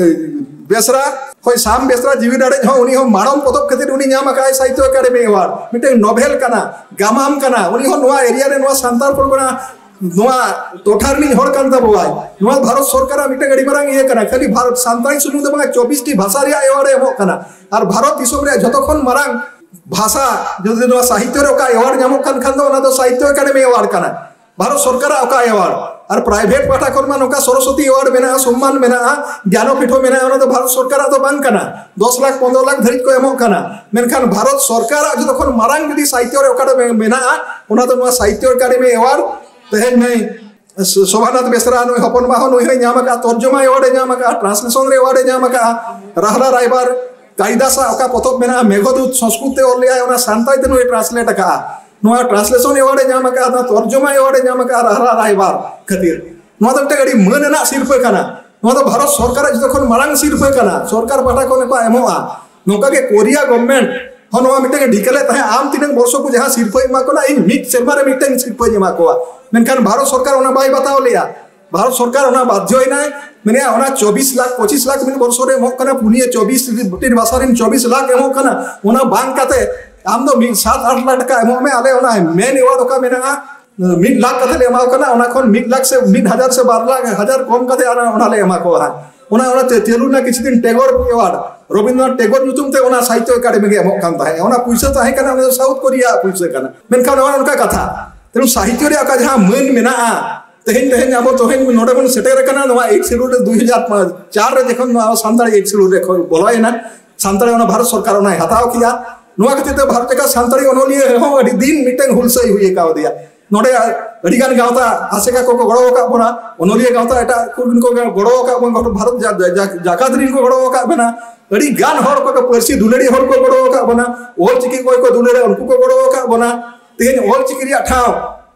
ᱵᱮᱥᱨᱟ, ᱦᱳᱭ, ᱥᱟᱢ ᱵᱮᱥᱨᱟ ᱡᱤᱣᱤ ᱰᱟᱲᱮᱡ ᱦᱚᱸ, ᱩᱱᱤ ᱦᱚᱸ ᱢᱟᱲᱚᱢ ᱯᱚᱛᱚᱵ ᱠᱷᱟᱹᱛᱤᱨ ᱩᱱᱤ ᱧᱟᱢ ᱟᱠᱟᱫᱼᱟᱭ ᱥᱟᱦᱤᱛᱭᱚ ᱮᱠᱟᱰᱮᱢᱤ ᱮᱣᱟᱨᱰ᱾ ᱢᱤᱫᱴᱮᱱ ᱱᱚᱵᱷᱮᱞ ᱠᱟᱱᱟ, ᱜᱟᱢᱟᱢ ᱠᱟᱱᱟ, ᱩᱱᱤ ᱦᱚᱸ ᱱᱚᱣᱟ ᱮᱨᱤᱭᱟ ᱨᱮ, ᱱᱚᱣᱟ ᱥᱟᱱᱛᱟᱲ ᱯᱚᱨᱜᱚᱱᱟ, ᱱᱚᱣᱟ ᱴᱚᱴᱷᱟ ᱨᱤᱱᱤᱡ ᱦᱚᱲ ᱠᱟᱱ ᱛᱟᱵᱚᱣᱟᱭ᱾ ᱱᱚᱣᱟ ᱵᱷᱟᱨᱚᱛ ᱥᱚᱨᱠᱟᱨᱟᱜ ᱢᱤᱫᱴᱮᱱ ᱟᱹᱰᱤ ᱢᱟᱨᱟᱝ ᱤᱭᱟᱹ ᱠᱟᱱᱟ, ᱠᱷᱟᱹᱞᱤ ᱵᱷᱟᱨᱚᱛ ᱥᱟᱱᱛᱟᱲᱤ ᱥᱩᱢᱩᱝ ᱫᱚ ᱵᱟᱝᱟ, ᱪᱚᱵᱵᱤᱥ ᱴᱤ ᱵᱷᱟᱥᱟ ᱨᱮᱭᱟᱜ ᱮᱣᱟᱨᱰ ᱮ ᱮᱢᱚᱜ ᱠᱟᱱᱟ᱾ ᱟᱨ ᱵᱷᱟᱨᱚᱛ ᱫᱤᱥᱚᱢ ᱨᱮᱭᱟᱜ ᱡᱚᱛᱚ ᱠᱷᱚᱱ ᱢᱟᱨᱟᱝ ᱵᱷᱟᱥᱟ ᱡᱩᱫᱤ ᱱᱚᱣᱟ ᱥᱟᱦᱤᱛᱭᱚ ᱨᱮ ᱚᱠᱟ ᱮᱣᱟᱨᱰ ᱧᱟᱢᱚᱜ ᱠᱟᱱ ᱠᱷᱟᱱ ᱫᱚ ᱚᱱᱟ ᱫᱚ ᱥᱟᱦᱤᱛᱭᱚ ᱮᱠᱟᱰᱮᱢᱤ ᱮᱣᱟᱨᱰ ᱠᱟᱱᱟ, ᱵᱷᱟᱨᱚᱛ ᱥᱚᱨᱠᱟᱨᱟᱜ ᱚᱠᱟ ᱮᱣᱟᱨᱰ᱾ ᱟᱨ ᱯᱨᱟᱭᱵᱷᱮᱴ ᱯᱟᱦᱴᱟ ᱠᱷᱚᱱ ᱢᱟ ᱱᱚᱝᱠᱟ ᱥᱚᱨᱚᱥᱚᱛᱤ ᱮᱣᱟᱨᱰ ᱢᱮᱱᱟᱜᱼᱟ, ᱥᱚᱢᱢᱟᱱ ᱢᱮᱱᱟᱜᱼᱟ, ᱜᱮᱭᱟᱱᱚᱯᱤᱴᱷᱚ ᱢᱮᱱᱟᱜᱼᱟ, ᱚᱱᱟ ᱫᱚ ᱵᱷᱟᱨᱚᱛ ᱥᱚᱨᱠᱟᱨᱟᱜ ᱫᱚ ᱵᱟᱝ ᱠᱟᱱᱟ, ᱫᱚᱥ ᱞᱟᱠᱷ ᱯᱚᱱᱨᱚ ᱞᱟᱠᱷ ᱫᱷᱟᱹᱨᱤᱡ ᱠᱚ ᱮᱢᱚᱜ ᱠᱟᱱᱟ᱾ ᱢᱮᱱᱠᱷᱟᱱ ᱵᱷᱟᱨᱚᱛ ᱥᱚᱨᱠᱟᱨᱟᱜ ᱡᱚᱛᱚ ᱠᱷᱚᱱ ᱢᱟᱨᱟᱝ ᱡᱩᱫᱤ ᱥᱟᱦᱤᱛᱭᱚ ᱨᱮ ᱚᱠᱟ ᱫᱚ ᱢᱮᱱᱟᱜᱼᱟ, ᱚᱱᱟ ᱫᱚ ᱱᱚᱣᱟ ᱥᱟᱦᱤᱛᱭᱚ ᱮᱠᱟᱰᱮᱢᱤ ᱮᱣᱟᱨᱰ᱾ ᱛᱮᱦᱮᱧ ᱱᱩᱭ ᱥᱳᱵᱷᱟᱱᱟᱛᱷ ᱵᱮᱥᱨᱟ, ᱱᱩᱭ ᱦᱚᱯᱚᱱ ᱵᱟ ᱦᱚᱸ, ᱱᱩᱭ ᱦᱚᱸᱭ ᱧᱟᱢ ᱟᱠᱟᱫᱼᱟ, ᱛᱚᱨᱡᱚᱢᱟ ᱮᱣᱟᱨᱰ ᱮ ᱧᱟᱢ ᱟᱠᱟᱫᱼᱟ, ᱴᱨᱟᱱᱥᱞᱮᱥᱚᱱ ᱨᱮ ᱮᱣᱟᱨᱰ ᱮ ᱧᱟᱢ ᱟᱠᱟᱫᱼᱟ᱾ ᱨᱟᱦᱞᱟ ᱨᱟᱭᱵᱟᱨ, ᱠᱟᱞᱤᱫᱟᱥᱟᱜ ᱚᱠᱟ ᱯᱚᱛᱚᱵ ᱢᱮᱱᱟᱜᱼᱟ, ᱢᱮᱜᱷᱚᱫᱩᱛ, ᱥᱚᱝᱥᱠᱨᱤᱛ ᱛᱮ ᱚᱞ ᱞᱮᱜᱼᱟᱭ, ᱚᱱᱟ ᱥᱟᱱᱛᱟᱲᱤ ᱛᱮ ᱱᱩᱭ ᱴᱨᱟᱱᱥᱞᱮᱴ ᱟᱠᱟᱜᱼᱟ᱾ ᱱᱚᱣᱟ ᱴᱨᱟᱱᱥᱞᱮᱥᱚᱱ ᱮᱣᱟᱨᱰ ᱮ ᱧᱟᱢ ᱟᱠᱟᱫᱼᱟ, ᱱᱚᱣᱟ ᱛᱚᱨᱡᱚᱢᱟ ᱮᱣᱟᱨᱰ ᱮ ᱧᱟᱢ ᱟᱠᱟᱫᱼᱟ ᱨᱟᱦᱞᱟ ᱨᱟᱭᱵᱟᱨ ᱠᱷᱟᱹᱛᱤᱨ᱾ ᱱᱚᱣᱟ ᱫᱚ ᱢᱤᱫᱴᱮᱱ ᱟᱹᱰᱤ ᱢᱟᱹᱱ ᱟᱱᱟᱜ ᱥᱤᱨᱯᱟᱹ ᱠᱟᱱᱟ᱾ ᱱᱚᱣᱟ ᱫᱚ ᱵᱷᱟᱨᱚᱛ ᱥᱚᱨᱠᱟᱨᱟᱜ ᱡᱚᱛᱚ ᱠᱷᱚᱱ ᱢᱟᱨᱟᱝ ᱥᱤᱨᱯᱟᱹ ᱠᱟᱱᱟ, ᱥᱚᱨᱠᱟᱨ ᱯᱟᱦᱴᱟ ᱠᱷᱚᱱ ᱠᱚ ᱮᱢᱚᱜᱼᱟ᱾ ᱱᱚᱝᱠᱟ ᱜᱮ ᱠᱳᱨᱤᱭᱟ ᱜᱚᱵᱷᱢᱮᱱᱴ ᱦᱚᱸ ᱱᱚᱣᱟ ᱢᱤᱫᱴᱮᱱ ᱰᱤᱠᱞᱮᱭᱟᱨ ᱛᱟᱦᱮᱸᱫ, ᱟᱢ ᱛᱤᱱᱟᱹᱜ ᱵᱚᱨᱥᱚ ᱠᱚ ᱡᱟᱦᱟᱸ ᱥᱤᱨᱯᱟᱹᱭ ᱮᱢᱟ ᱠᱚ ᱠᱟᱱᱟ, ᱤᱧ ᱢᱤᱫ ᱥᱮᱨᱢᱟ ᱨᱮ ᱢᱤᱫᱴᱮᱱ ᱥᱤᱨᱯᱟᱹᱧ ᱮᱢᱟ ᱠᱚᱣᱟ᱾ ᱢᱮᱱᱠᱷᱟᱱ ᱵᱷᱟᱨᱚᱛ ᱥᱚᱨᱠᱟᱨ ᱚᱱᱟ ᱵᱟᱭ ᱵᱟᱛᱟᱣ ᱞᱮᱜᱼᱟ᱾ ᱵᱷᱟᱨᱚᱛ ᱥᱚᱨᱠᱟᱨ ᱚᱱᱟ ᱵᱟᱫᱷᱭᱚᱭᱮᱱᱟᱭ, ᱢᱮᱱᱮᱫᱼᱟ ᱚᱱᱟ ᱪᱚᱵᱵᱤᱥ ᱞᱟᱠᱷ, ᱯᱚᱸᱪᱤᱥ ᱞᱟᱠᱷ ᱢᱤᱫ ᱵᱚᱨᱥᱚ ᱨᱮ ᱮᱢᱚᱜ ᱠᱟᱱᱟ, ᱯᱩᱱᱭᱟᱹ ᱪᱚᱵᱵᱤᱥ ᱢᱤᱫᱴᱮᱱ ᱵᱷᱟᱥᱟ ᱨᱮᱱ ᱪᱚᱵᱵᱤᱥ ᱞᱟᱠᱷ ᱮᱢᱚᱜ ᱠᱟᱱᱟ, ᱚᱱᱟ ᱵᱟᱝ ᱠᱟᱛᱮ ᱟᱢ ᱫᱚ ᱢᱤᱫ ᱥᱟᱛ ᱟᱴ ᱞᱟᱠᱷ ᱴᱟᱠᱟ ᱮᱢᱚᱜ ᱢᱮ, ᱟᱞᱮ ᱚᱱᱟ ᱢᱮᱱ ᱮᱣᱟᱨᱰ ᱚᱠᱟ ᱢᱮᱱᱟᱜᱼᱟ ᱢᱤᱫ ᱞᱟᱠᱷ ᱠᱟᱛᱮ ᱞᱮ ᱮᱢᱟᱣ ᱠᱟᱱᱟ, ᱚᱱᱟ ᱠᱷᱚᱱ ᱢᱤᱫ ᱞᱟᱠᱷ ᱥᱮ ᱢᱤᱫ ᱦᱟᱡᱟᱨ ᱥᱮ ᱵᱟᱨ ᱞᱟᱠᱷ ᱦᱟᱡᱟᱨ ᱠᱚᱢ ᱠᱟᱛᱮ ᱚᱱᱟ, ᱚᱱᱟ ᱞᱮ ᱮᱢᱟ ᱠᱚᱣᱟ ᱦᱟᱸᱜ᱾ ᱚᱱᱟ, ᱚᱱᱟ ᱪᱟᱹᱞᱩ ᱨᱮᱱᱟᱜ ᱠᱤᱪᱷᱩ ᱫᱤᱱ ᱴᱮᱜᱳᱨ ᱮᱣᱟᱨᱰ, ᱨᱚᱵᱤᱱᱫᱨᱚᱱᱟᱛᱷ ᱴᱮᱜᱳᱨ ᱧᱩᱛᱩᱢ ᱛᱮ ᱚᱱᱟ ᱥᱟᱦᱤᱛᱛᱚ ᱮᱠᱟᱰᱮᱢᱤ ᱜᱮ ᱮᱢᱚᱜ ᱠᱟᱱ ᱛᱟᱦᱮᱸᱫ᱾ ᱚᱱᱟ ᱯᱩᱭᱥᱟᱹ ᱛᱟᱦᱮᱸ ᱠᱟᱱᱟ, ᱚᱱᱟ ᱫᱚ ᱥᱟᱣᱩᱛᱷ ᱠᱳᱨᱤᱭᱟ ᱟᱜ ᱯᱩᱭᱥᱟᱹ ᱠᱟᱱᱟ᱾ ᱢᱮᱱᱠᱷᱟᱱ ᱱᱚᱜᱼᱚ ᱱᱚᱝᱠᱟ ᱠᱟᱛᱷᱟ, ᱛᱮᱱᱩ ᱥᱟᱦᱤᱛᱛᱚ ᱨᱮᱭᱟᱜ ᱚᱠᱟ ᱡᱟᱦᱟᱸ ᱢᱟᱹᱱ ᱢᱮᱱᱟᱜᱼᱟ, ᱛᱮᱦᱮᱧ, ᱛᱮᱦᱮᱧ ᱟᱵᱚ ᱛᱮᱦᱮᱧ ᱱᱚᱰᱮ ᱵᱚᱱ ᱥᱮᱴᱮᱨ ᱟᱠᱟᱱᱟ ᱱᱚᱣᱟ ᱮᱭᱤᱴ ᱥᱤᱰᱩᱞ ᱨᱮ, ᱫᱩ ᱦᱟᱡᱟᱨ ᱪᱟᱨ ᱨᱮ ᱡᱚᱠᱷᱚᱱ ᱱᱚᱣᱟ ᱥᱟᱱᱛᱟᱲᱤ ᱮᱭᱤᱴ ᱥᱤᱰᱩᱞ ᱨᱮ ᱠᱷᱚᱱ ᱵᱚᱞᱚᱭᱮᱱᱟ, ᱥᱟᱱᱛᱟᱲᱤ ᱚᱱᱟ ᱵᱷᱟᱨᱚᱛ ᱥᱚᱨᱠᱟᱨ ᱚᱱᱟᱭ ᱦᱟᱛᱟᱣ ᱠᱮᱫᱟ᱾ ᱱᱚᱣᱟ ᱠᱷᱟᱹᱛᱤᱨ ᱛᱮ ᱵᱷᱟᱨᱚᱛ ᱡᱟᱠᱟᱛ ᱥᱟᱱᱛᱟᱲᱤ ᱚᱱᱚᱞᱤᱭᱟᱹ ᱦᱚᱸ ᱟᱹᱰᱤ ᱫᱤᱱ ᱢᱤᱫᱴᱟᱝ ᱦᱩᱞᱥᱟᱹᱭ ᱦᱩᱭ ᱟᱠᱟᱣᱫᱮᱭᱟ᱾ ᱱᱚᱰᱮ ᱟᱹᱰᱤᱜᱟᱱ ᱜᱟᱶᱛᱟ ᱟᱥᱮᱠᱟ ᱠᱚᱠᱚ ᱜᱚᱲᱚ ᱟᱠᱟᱫ ᱵᱚᱱᱟ, ᱚᱱᱚᱞᱤᱭᱟᱹ ᱜᱟᱶᱛᱟ ᱮᱴᱟᱜ ᱠᱚ ᱠᱚ ᱜᱚᱲᱚ ᱟᱠᱟᱫ ᱵᱚᱱᱟ, ᱜᱚᱴᱟ ᱵᱷᱟᱨᱚᱛ ᱡᱟ-, ᱡᱟ-, ᱡᱟᱠᱟᱛ ᱨᱮᱱ ᱠᱚ ᱜᱚᱲᱚ ᱟᱠᱟᱫ ᱵᱚᱱᱟ, ᱟᱹᱰᱤ ᱜᱟᱱ ᱦᱚᱲ ᱠᱚ, ᱯᱟᱹᱨᱥᱤ ᱫᱩᱞᱟᱹᱲᱤᱭᱟᱹ ᱦᱚᱲ ᱠᱚ ᱜᱚᱲᱚ ᱟᱠᱟᱫ ᱵᱚᱱᱟ, ᱚᱞ ᱪᱤᱠᱤ ᱚᱠᱚᱭ ᱠᱚ ᱫᱩᱞᱟᱹᱲᱟ ᱩᱱᱠᱩ ᱠᱚ ᱜᱚᱲᱚ ᱟᱠᱟᱫ ᱵᱚᱱᱟ᱾ ᱛᱮᱦᱮᱧ ᱚᱞ ᱪᱤᱠᱤ ᱨᱮᱭᱟᱜ ᱴᱷᱟᱶ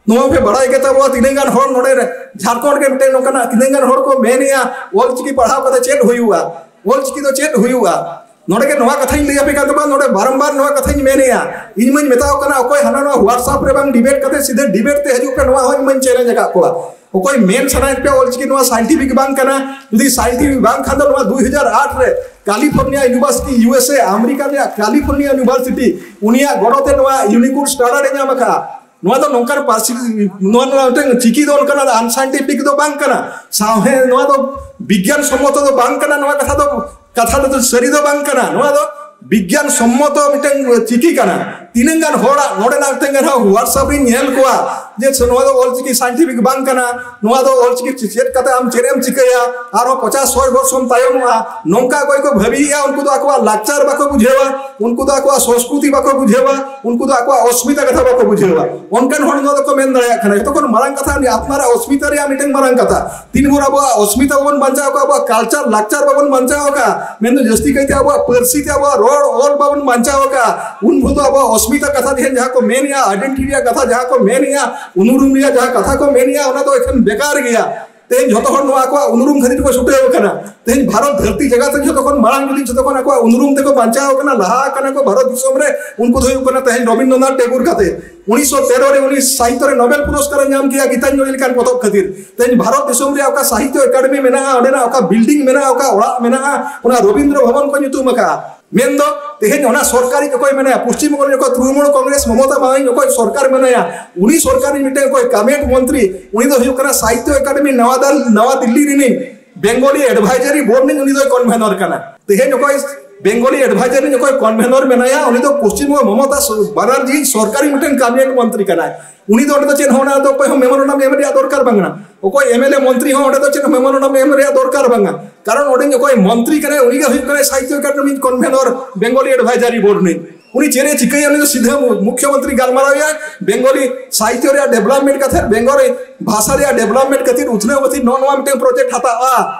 ᱱᱚᱣᱟ ᱯᱮ ᱵᱟᱲᱟᱭ ᱜᱮ ᱛᱟᱵᱚᱣᱟ, ᱛᱤᱱᱟᱹᱜ ᱜᱟᱱ ᱦᱚᱲ ᱱᱚᱰᱮ ᱨᱮ ᱡᱷᱟᱲᱠᱷᱚᱸᱰ ᱨᱮ ᱢᱤᱫᱴᱮᱱ ᱱᱚᱝᱠᱟᱱᱟᱜ ᱛᱤᱱᱟᱹᱜ ᱜᱟᱱ ᱦᱚᱲ ᱠᱚ ᱢᱮᱱᱮᱜᱼᱟ ᱚᱞ ᱪᱤᱠᱤ ᱯᱟᱲᱦᱟᱣ ᱠᱟᱛᱮ ᱪᱮᱫ ᱦᱩᱭᱩᱜᱼᱟ, ᱚᱞ ᱪᱤᱠᱤ ᱫᱚ ᱪᱮᱫ ᱦᱩᱭᱩᱜᱼᱟ? ᱱᱚᱰᱮ ᱜᱮ ᱱᱚᱣᱟ ᱠᱟᱛᱷᱟᱧ ᱞᱟᱹᱭ ᱟᱯᱮ ᱠᱟᱱ ᱛᱟᱵᱚᱱᱟ, ᱱᱚᱰᱮ ᱵᱟᱨᱚᱢᱵᱟᱨ ᱱᱚᱣᱟ ᱠᱟᱛᱷᱟᱧ ᱢᱮᱱᱮᱜᱼᱟ᱾ ᱤᱧ ᱢᱟᱧ ᱢᱮᱛᱟᱣ ᱠᱟᱱᱟ, ᱚᱠᱚᱭ ᱦᱟᱱᱟ ᱱᱚᱣᱟ WhatsApp ᱨᱮ ᱵᱟᱝ ᱰᱤᱵᱮᱴ ᱠᱟᱛᱮ ᱥᱤᱫᱷᱟᱹ ᱰᱤᱵᱮᱴ ᱛᱮ ᱦᱤᱡᱩᱜ ᱯᱮ, ᱱᱚᱣᱟ ᱦᱚᱸ ᱤᱧ ᱢᱟᱧ ᱪᱮᱞᱮᱧᱡᱽ ᱟᱠᱟᱫ ᱠᱚᱣᱟ᱾ ᱚᱠᱚᱭ ᱢᱮᱱ ᱥᱟᱱᱟᱭᱮᱫ ᱯᱮᱭᱟ ᱚᱞ ᱪᱤᱠᱤ ᱱᱚᱣᱟ ᱥᱟᱭᱮᱱᱴᱤᱯᱷᱤᱠ ᱵᱟᱝ ᱠᱟᱱᱟ, ᱡᱩᱫᱤ ᱥᱟᱭᱮᱱᱴᱤᱯᱷᱤᱠ ᱵᱟᱝ ᱠᱷᱟᱱ ᱫᱚ ᱱᱚᱣᱟ ᱫᱩᱭ ᱦᱟᱡᱟᱨ ᱟᱴ ᱨᱮ ᱠᱟᱞᱤᱯᱷᱳᱨᱱᱤᱭᱟ ᱤᱭᱩᱱᱤᱵᱷᱟᱨᱥᱤᱴᱤ, USA, ᱟᱢᱮᱨᱤᱠᱟ ᱨᱮᱭᱟᱜ ᱠᱟᱞᱤᱯᱷᱳᱨᱱᱤᱭᱟ ᱤᱭᱩᱱᱤᱵᱷᱟᱨᱥᱤᱴᱤ, ᱩᱱᱤᱭᱟᱜ ᱜᱚᱲᱚ ᱛᱮ ᱱᱚᱣᱟ ᱤᱭᱩᱱᱤᱠᱳᱰ ᱥᱴᱟᱱᱰᱟᱨᱰ ᱮ ᱧᱟᱢ ᱟᱠᱟᱫᱼᱟ᱾ ᱱᱚᱣᱟ ᱫᱚ ᱱᱚᱝᱠᱟᱱ ᱯᱟᱹᱨᱥᱤ, ᱱᱚᱣᱟ, ᱱᱚᱣᱟ ᱢᱤᱫᱴᱟᱝ ᱪᱤᱠᱤ ᱫᱚ ᱚᱱᱠᱟᱱᱟᱜ ᱟᱱᱥᱟᱭᱮᱱᱴᱤᱯᱷᱤᱠ ᱫᱚ ᱵᱟᱝ ᱠᱟᱱᱟ, ᱥᱟᱶᱦᱮᱫ, ᱱᱚᱣᱟ ᱫᱚ ᱵᱤᱜᱽᱜᱟᱱ ᱥᱚᱢᱢᱚᱛᱚ ᱫᱚ ᱵᱟᱝ ᱠᱟᱱᱟ, ᱱᱚᱣᱟ ᱠᱟᱛᱷᱟ ᱫᱚ, ᱠᱟᱛᱷᱟ ᱫᱚ ᱥᱟᱹᱨᱤ ᱫᱚ ᱵᱟᱝ ᱠᱟᱱᱟ, ᱱᱚᱣᱟ ᱫᱚ ᱵᱤᱜᱽᱜᱟᱱ ᱥᱚᱢᱢᱚᱛᱚ ᱢᱤᱫᱴᱟᱝ ᱪᱤᱠᱤ ᱠᱟᱱᱟ᱾ ᱛᱤᱱᱟᱹᱝ ᱜᱟᱱ ᱦᱚᱲᱟᱜ ᱱᱚᱰᱮᱱᱟᱜ ᱛᱤᱱᱟᱹᱝ ᱜᱟᱱ ᱦᱚᱲ WhatsApp ᱨᱤᱧ ᱧᱮᱞ ᱠᱚᱣᱟ ᱡᱮ ᱱᱚᱣᱟ ᱫᱚ ᱚᱞ ᱪᱤᱠᱤ ᱥᱟᱭᱮᱱᱴᱤᱯᱷᱤᱠ ᱵᱟᱝ ᱠᱟᱱᱟ, ᱱᱚᱣᱟ ᱫᱚ ᱚᱞ ᱪᱤᱠᱤ ᱪᱮᱫ ᱠᱟᱛᱮ ᱟᱢ ᱪᱮᱫ ᱮᱢ ᱪᱤᱠᱟᱹᱭᱟ, ᱟᱨᱦᱚᱸ ᱯᱚᱪᱟᱥ ᱥᱚᱭ ᱵᱚᱨᱥᱚᱢ ᱛᱟᱭᱚᱢᱚᱜᱼᱟ, ᱱᱚᱝᱠᱟ ᱚᱠᱚᱭ ᱠᱚ ᱵᱷᱟᱹᱵᱤᱭᱮᱫᱼᱟ, ᱩᱱᱠᱩ ᱫᱚ ᱟᱠᱚᱣᱟᱜ ᱞᱟᱠᱪᱟᱨ ᱵᱟᱠᱚ ᱵᱩᱡᱷᱟᱹᱣᱟ, ᱩᱱᱠᱩ ᱫᱚ ᱟᱠᱚᱣᱟᱜ ᱥᱚᱸᱥᱠᱨᱩᱛᱤ ᱵᱟᱠᱚ ᱵᱩᱡᱷᱟᱹᱣᱟ, ᱩᱱᱠᱩ ᱫᱚ ᱟᱠᱚᱣᱟᱜ ᱚᱥᱢᱤᱛᱟ ᱠᱟᱛᱷᱟ ᱵᱟᱠᱚ ᱵᱩᱡᱷᱟᱹᱣᱟ᱾ ᱚᱱᱠᱟᱱ ᱦᱚᱲ ᱱᱚᱣᱟ ᱫᱚᱠᱚ ᱢᱮᱱ ᱫᱟᱲᱮᱭᱟᱜ ᱠᱟᱱᱟ᱾ ᱡᱚᱛᱚ ᱠᱷᱚᱱ ᱢᱟᱨᱟᱝ ᱠᱟᱛᱷᱟ ᱟᱯᱱᱟᱨᱟᱜ ᱚᱥᱢᱤᱛᱟ ᱨᱮᱭᱟᱜ ᱢᱤᱫᱴᱟᱝ ᱢᱟᱨᱟᱝ ᱠᱟᱛᱷᱟ᱾ ᱛᱤᱱ ᱵᱷᱳᱨ ᱟᱵᱚᱣᱟᱜ ᱚᱥᱢᱤᱛᱟ ᱵᱟᱵᱚᱱ ᱵᱟᱧᱪᱟᱣ ᱠᱟᱜᱼᱟ, ᱟᱵᱚᱣᱟᱜ ᱠᱟᱞᱪᱟᱨ ᱞᱟᱠᱪᱟᱨ ᱵᱟᱵᱚᱱ ᱵᱟᱧᱪᱟᱣ ᱟᱠᱟᱫᱼᱟ, ᱢᱮᱱᱫᱚ ᱡᱟᱹᱥᱛᱤ ᱠᱟᱭᱛᱮ ᱟᱵᱚᱣᱟᱜ ᱯᱟᱹᱨᱥᱤ ᱛᱮ ᱟᱵᱚᱣᱟᱜ ᱨᱚᱲ ᱚᱞ ᱵᱟᱵᱚᱱ ᱵᱟᱧᱪᱟᱣ ᱟᱠᱟᱫᱼᱟ, ᱩᱱ ᱵᱷᱳᱨ ᱫᱚ ᱟᱵᱚᱣᱟᱜ ᱚᱥᱢᱤᱛᱟ ᱠᱟᱛᱷᱟ ᱛᱮᱦᱮᱧ ᱡᱟᱦᱟᱸ ᱠᱚ ᱢᱮᱱᱮᱜᱼᱟ, ᱟᱭᱰᱮᱱᱴᱤᱴᱤ ᱨᱮᱭᱟᱜ ᱠᱟᱛᱷᱟ ᱡᱟᱦᱟᱸ ᱠᱚ ᱢᱮᱱᱮᱜᱼᱟ, ᱩᱱᱩᱨᱩᱢ ᱨᱮᱭᱟᱜ ᱡᱟᱦᱟᱸ ᱠᱟᱛᱷᱟ ᱠᱚ ᱢᱮᱱᱮᱜᱼᱟ, ᱚᱱᱟ ᱫᱚ ᱮᱠᱷᱮᱱ ᱵᱮᱠᱟᱨ ᱜᱮᱭᱟ᱾ ᱛᱮᱦᱮᱧ ᱡᱷᱚᱛᱚ ᱦᱚᱲ ᱱᱚᱣᱟ ᱟᱠᱚᱣᱟᱜ ᱩᱱᱩᱨᱩᱢ ᱠᱷᱟᱹᱛᱤᱨ ᱠᱚ ᱪᱷᱩᱴᱟᱹᱣ ᱟᱠᱟᱱᱟ᱾ ᱛᱮᱦᱮᱧ ᱵᱷᱟᱨᱚᱛ ᱫᱷᱟᱹᱨᱛᱤ ᱡᱟᱠᱟᱛ ᱨᱮ ᱡᱷᱚᱛᱚ ᱠᱷᱚᱱ ᱢᱟᱲᱟᱝ ᱡᱩᱫᱤ ᱡᱷᱚᱛᱚ ᱠᱷᱚᱱ ᱟᱠᱚᱣᱟᱜ ᱩᱱᱩᱨᱩᱢ ᱛᱮᱠᱚ ᱵᱟᱧᱪᱟᱣ ᱟᱠᱟᱱᱟ, ᱞᱟᱦᱟ ᱟᱠᱟᱱᱟ ᱠᱚ ᱵᱷᱟᱨᱚᱛ ᱫᱤᱥᱚᱢ ᱨᱮ, ᱩᱱᱠᱩ ᱫᱚ ᱦᱩᱭᱩᱜ ᱠᱟᱱᱟ ᱛᱮᱦᱮᱧ ᱨᱚᱵᱤᱱᱫᱨᱚᱱᱟᱛᱷ ᱴᱮᱜᱳᱨ ᱠᱟᱛᱮ᱾ ᱩᱱᱤᱥᱥᱚ ᱛᱮᱨᱚ ᱨᱮ ᱩᱱᱤ ᱥᱟᱦᱤᱛᱛᱚ ᱨᱮ ᱱᱳᱵᱮᱞ ᱯᱩᱨᱚᱥᱠᱟᱨ ᱮ ᱧᱟᱢ ᱠᱮᱜᱼᱟ ᱜᱤᱛᱟᱧᱡᱚᱞᱤ ᱞᱮᱠᱟᱱ ᱯᱚᱛᱚᱵ ᱠᱷᱟᱹᱛᱤᱨ᱾ ᱛᱮᱦᱮᱧ ᱵᱷᱟᱨᱚᱛ ᱫᱤᱥᱚᱢ ᱨᱮ ᱚᱠᱟ ᱥᱟᱦᱤᱛᱛᱚ ᱮᱠᱟᱰᱮᱢᱤ ᱢᱮᱱᱟᱜᱼᱟ, ᱚᱸᱰᱮᱱᱟᱜ ᱚᱠᱟ ᱵᱤᱞᱰᱤᱝ ᱢᱮᱱᱟᱜᱼᱟ, ᱚᱠᱟ ᱚᱲᱟᱜ ᱢᱮᱱᱟᱜᱼᱟ, ᱚᱱᱟ ᱨᱚᱵᱤᱱᱫᱨᱚ ᱵᱷᱚᱵᱚᱱ ᱠᱚ ᱧᱩᱛᱩᱢ ᱟᱠᱟᱜᱼᱟ᱾ ᱢᱮᱱᱫᱚ ᱛᱮᱦᱮᱧ ᱚᱱᱟ ᱥᱚᱨᱠᱟᱨᱤᱡ ᱚᱠᱚᱭ ᱢᱮᱱᱟᱭᱟ, ᱯᱚᱥᱪᱤᱢ ᱵᱚᱝᱜᱚ ᱨᱮ ᱚᱠᱚᱭ ᱛᱨᱩᱱᱢᱩᱞ ᱠᱚᱝᱜᱨᱮᱥ ᱢᱚᱢᱚᱛᱟ ᱵᱟᱱᱟᱨᱡᱤ ᱚᱠᱚᱭ ᱥᱚᱨᱠᱟᱨ ᱢᱮᱱᱟᱭᱟ, ᱩᱱᱤ ᱥᱚᱨᱠᱟᱨᱤᱡ ᱢᱤᱫᱴᱮᱱ ᱚᱠᱚᱭ ᱠᱟᱵᱤᱱᱮᱴ ᱢᱚᱱᱛᱨᱤ, ᱩᱱᱤ ᱫᱚ ᱦᱩᱭᱩᱜ ᱠᱟᱱᱟ ᱥᱟᱦᱤᱛᱛᱚ ᱮᱠᱟᱰᱮᱢᱤ ᱱᱟᱣᱟ ᱫᱟᱞ-, ᱱᱟᱣᱟ ᱫᱤᱞᱞᱤ ᱨᱤᱱᱤᱡ ᱵᱮᱝᱜᱚᱞᱤ ᱮᱰᱵᱷᱟᱭᱡᱟᱨᱤ ᱵᱳᱨᱰ ᱨᱤᱱᱤᱡ ᱩᱱᱤ ᱫᱚᱭ ᱠᱚᱱᱵᱷᱮᱱᱚᱨ ᱠᱟᱱᱟ᱾ ᱛᱮᱦᱮᱧ ᱚᱠᱚᱭ ᱵᱮᱝᱜᱚᱞᱤ ᱮᱰᱵᱷᱟᱭᱡᱟᱨᱤ ᱨᱤᱱᱤᱡ ᱚᱠᱚᱭ ᱠᱚᱱᱵᱷᱮᱱᱚᱨ ᱢᱮᱱᱟᱭᱟ, ᱩᱱᱤ ᱫᱚ ᱯᱚᱥᱪᱤᱢ ᱵᱚᱝᱜᱚ ᱢᱚᱢᱚᱛᱟ ᱥᱚ-, ᱵᱟᱱᱟᱨᱡᱤ ᱥᱚᱨᱠᱟᱨᱤ ᱢᱤᱫᱴᱮᱱ ᱠᱟᱵᱤᱱᱮᱴ ᱢᱚᱱᱛᱨᱤ ᱠᱟᱱᱟᱭ᱾ ᱩᱱᱤ ᱫᱚ ᱚᱸᱰᱮ ᱫᱚ ᱪᱮᱫ ᱦᱚᱸ ᱚᱱᱟ ᱫᱚ ᱚᱠᱚᱭ ᱦᱚᱸ ᱢᱮᱢᱳᱨᱮᱱᱰᱟᱢ ᱮᱢ ᱨᱮᱭᱟᱜ ᱫᱚᱨᱠᱟᱨ ᱵᱟᱝ ᱠᱟᱱᱟ᱾ ᱚᱠᱚᱭ ᱮᱢ ᱮᱞ ᱮ ᱢᱚᱱᱛᱨᱤ ᱦᱚᱸ ᱚᱸᱰᱮ ᱫᱚ ᱪᱮᱫ ᱦᱚᱸ ᱢᱮᱢᱳᱨᱮᱱᱰᱟᱢ ᱮᱢ ᱨᱮᱭᱟᱜ ᱫᱚᱨᱠᱟᱨ ᱵᱟᱝᱟ᱾ ᱠᱟᱨᱚᱱ ᱚᱸᱰᱮ ᱚᱠᱚᱭ ᱢᱚᱱᱛᱨᱤ ᱠᱟᱱᱟᱭ, ᱩᱱᱤ ᱜᱮ ᱦᱩᱭᱩᱜ ᱠᱟᱱᱟᱭ Sahitya Akademi convenor Bengali advisory board ᱨᱤᱱᱤᱡ᱾ ᱩᱱᱤ ᱪᱮᱫ ᱮ ᱪᱤᱠᱟᱹᱭᱟ? ᱩᱱᱤ ᱫᱚ ᱥᱤᱫᱷᱟᱹ ᱢᱩ-, ᱢᱩᱠᱷᱭᱚᱢᱚᱱᱛᱨᱤ ᱜᱟᱞᱢᱟᱨᱟᱣ ᱮᱭᱟᱭ, ᱵᱮᱝᱜᱚᱞᱤ ᱥᱟᱦᱤᱛᱛᱚ ᱨᱮᱭᱟᱜ ᱰᱮᱵᱷᱞᱚᱯᱢᱮᱱᱴ ᱠᱟᱛᱷᱟ, ᱵᱮᱝᱜᱚᱞᱤ ᱵᱷᱟᱥᱟ ᱨᱮᱭᱟᱜ ᱰᱮᱵᱷᱞᱚᱯᱢᱮᱱᱴ ᱠᱷᱟᱹᱛᱤᱨ, ᱩᱛᱱᱟᱹᱣ ᱠᱷᱟᱹᱛᱤᱨ ᱱᱚᱜᱼᱚ ᱱᱚᱣᱟ ᱢᱤᱫᱴᱮᱱ ᱯᱨᱚᱡᱮᱠᱴ ᱦᱟᱛᱟᱜᱼᱟ,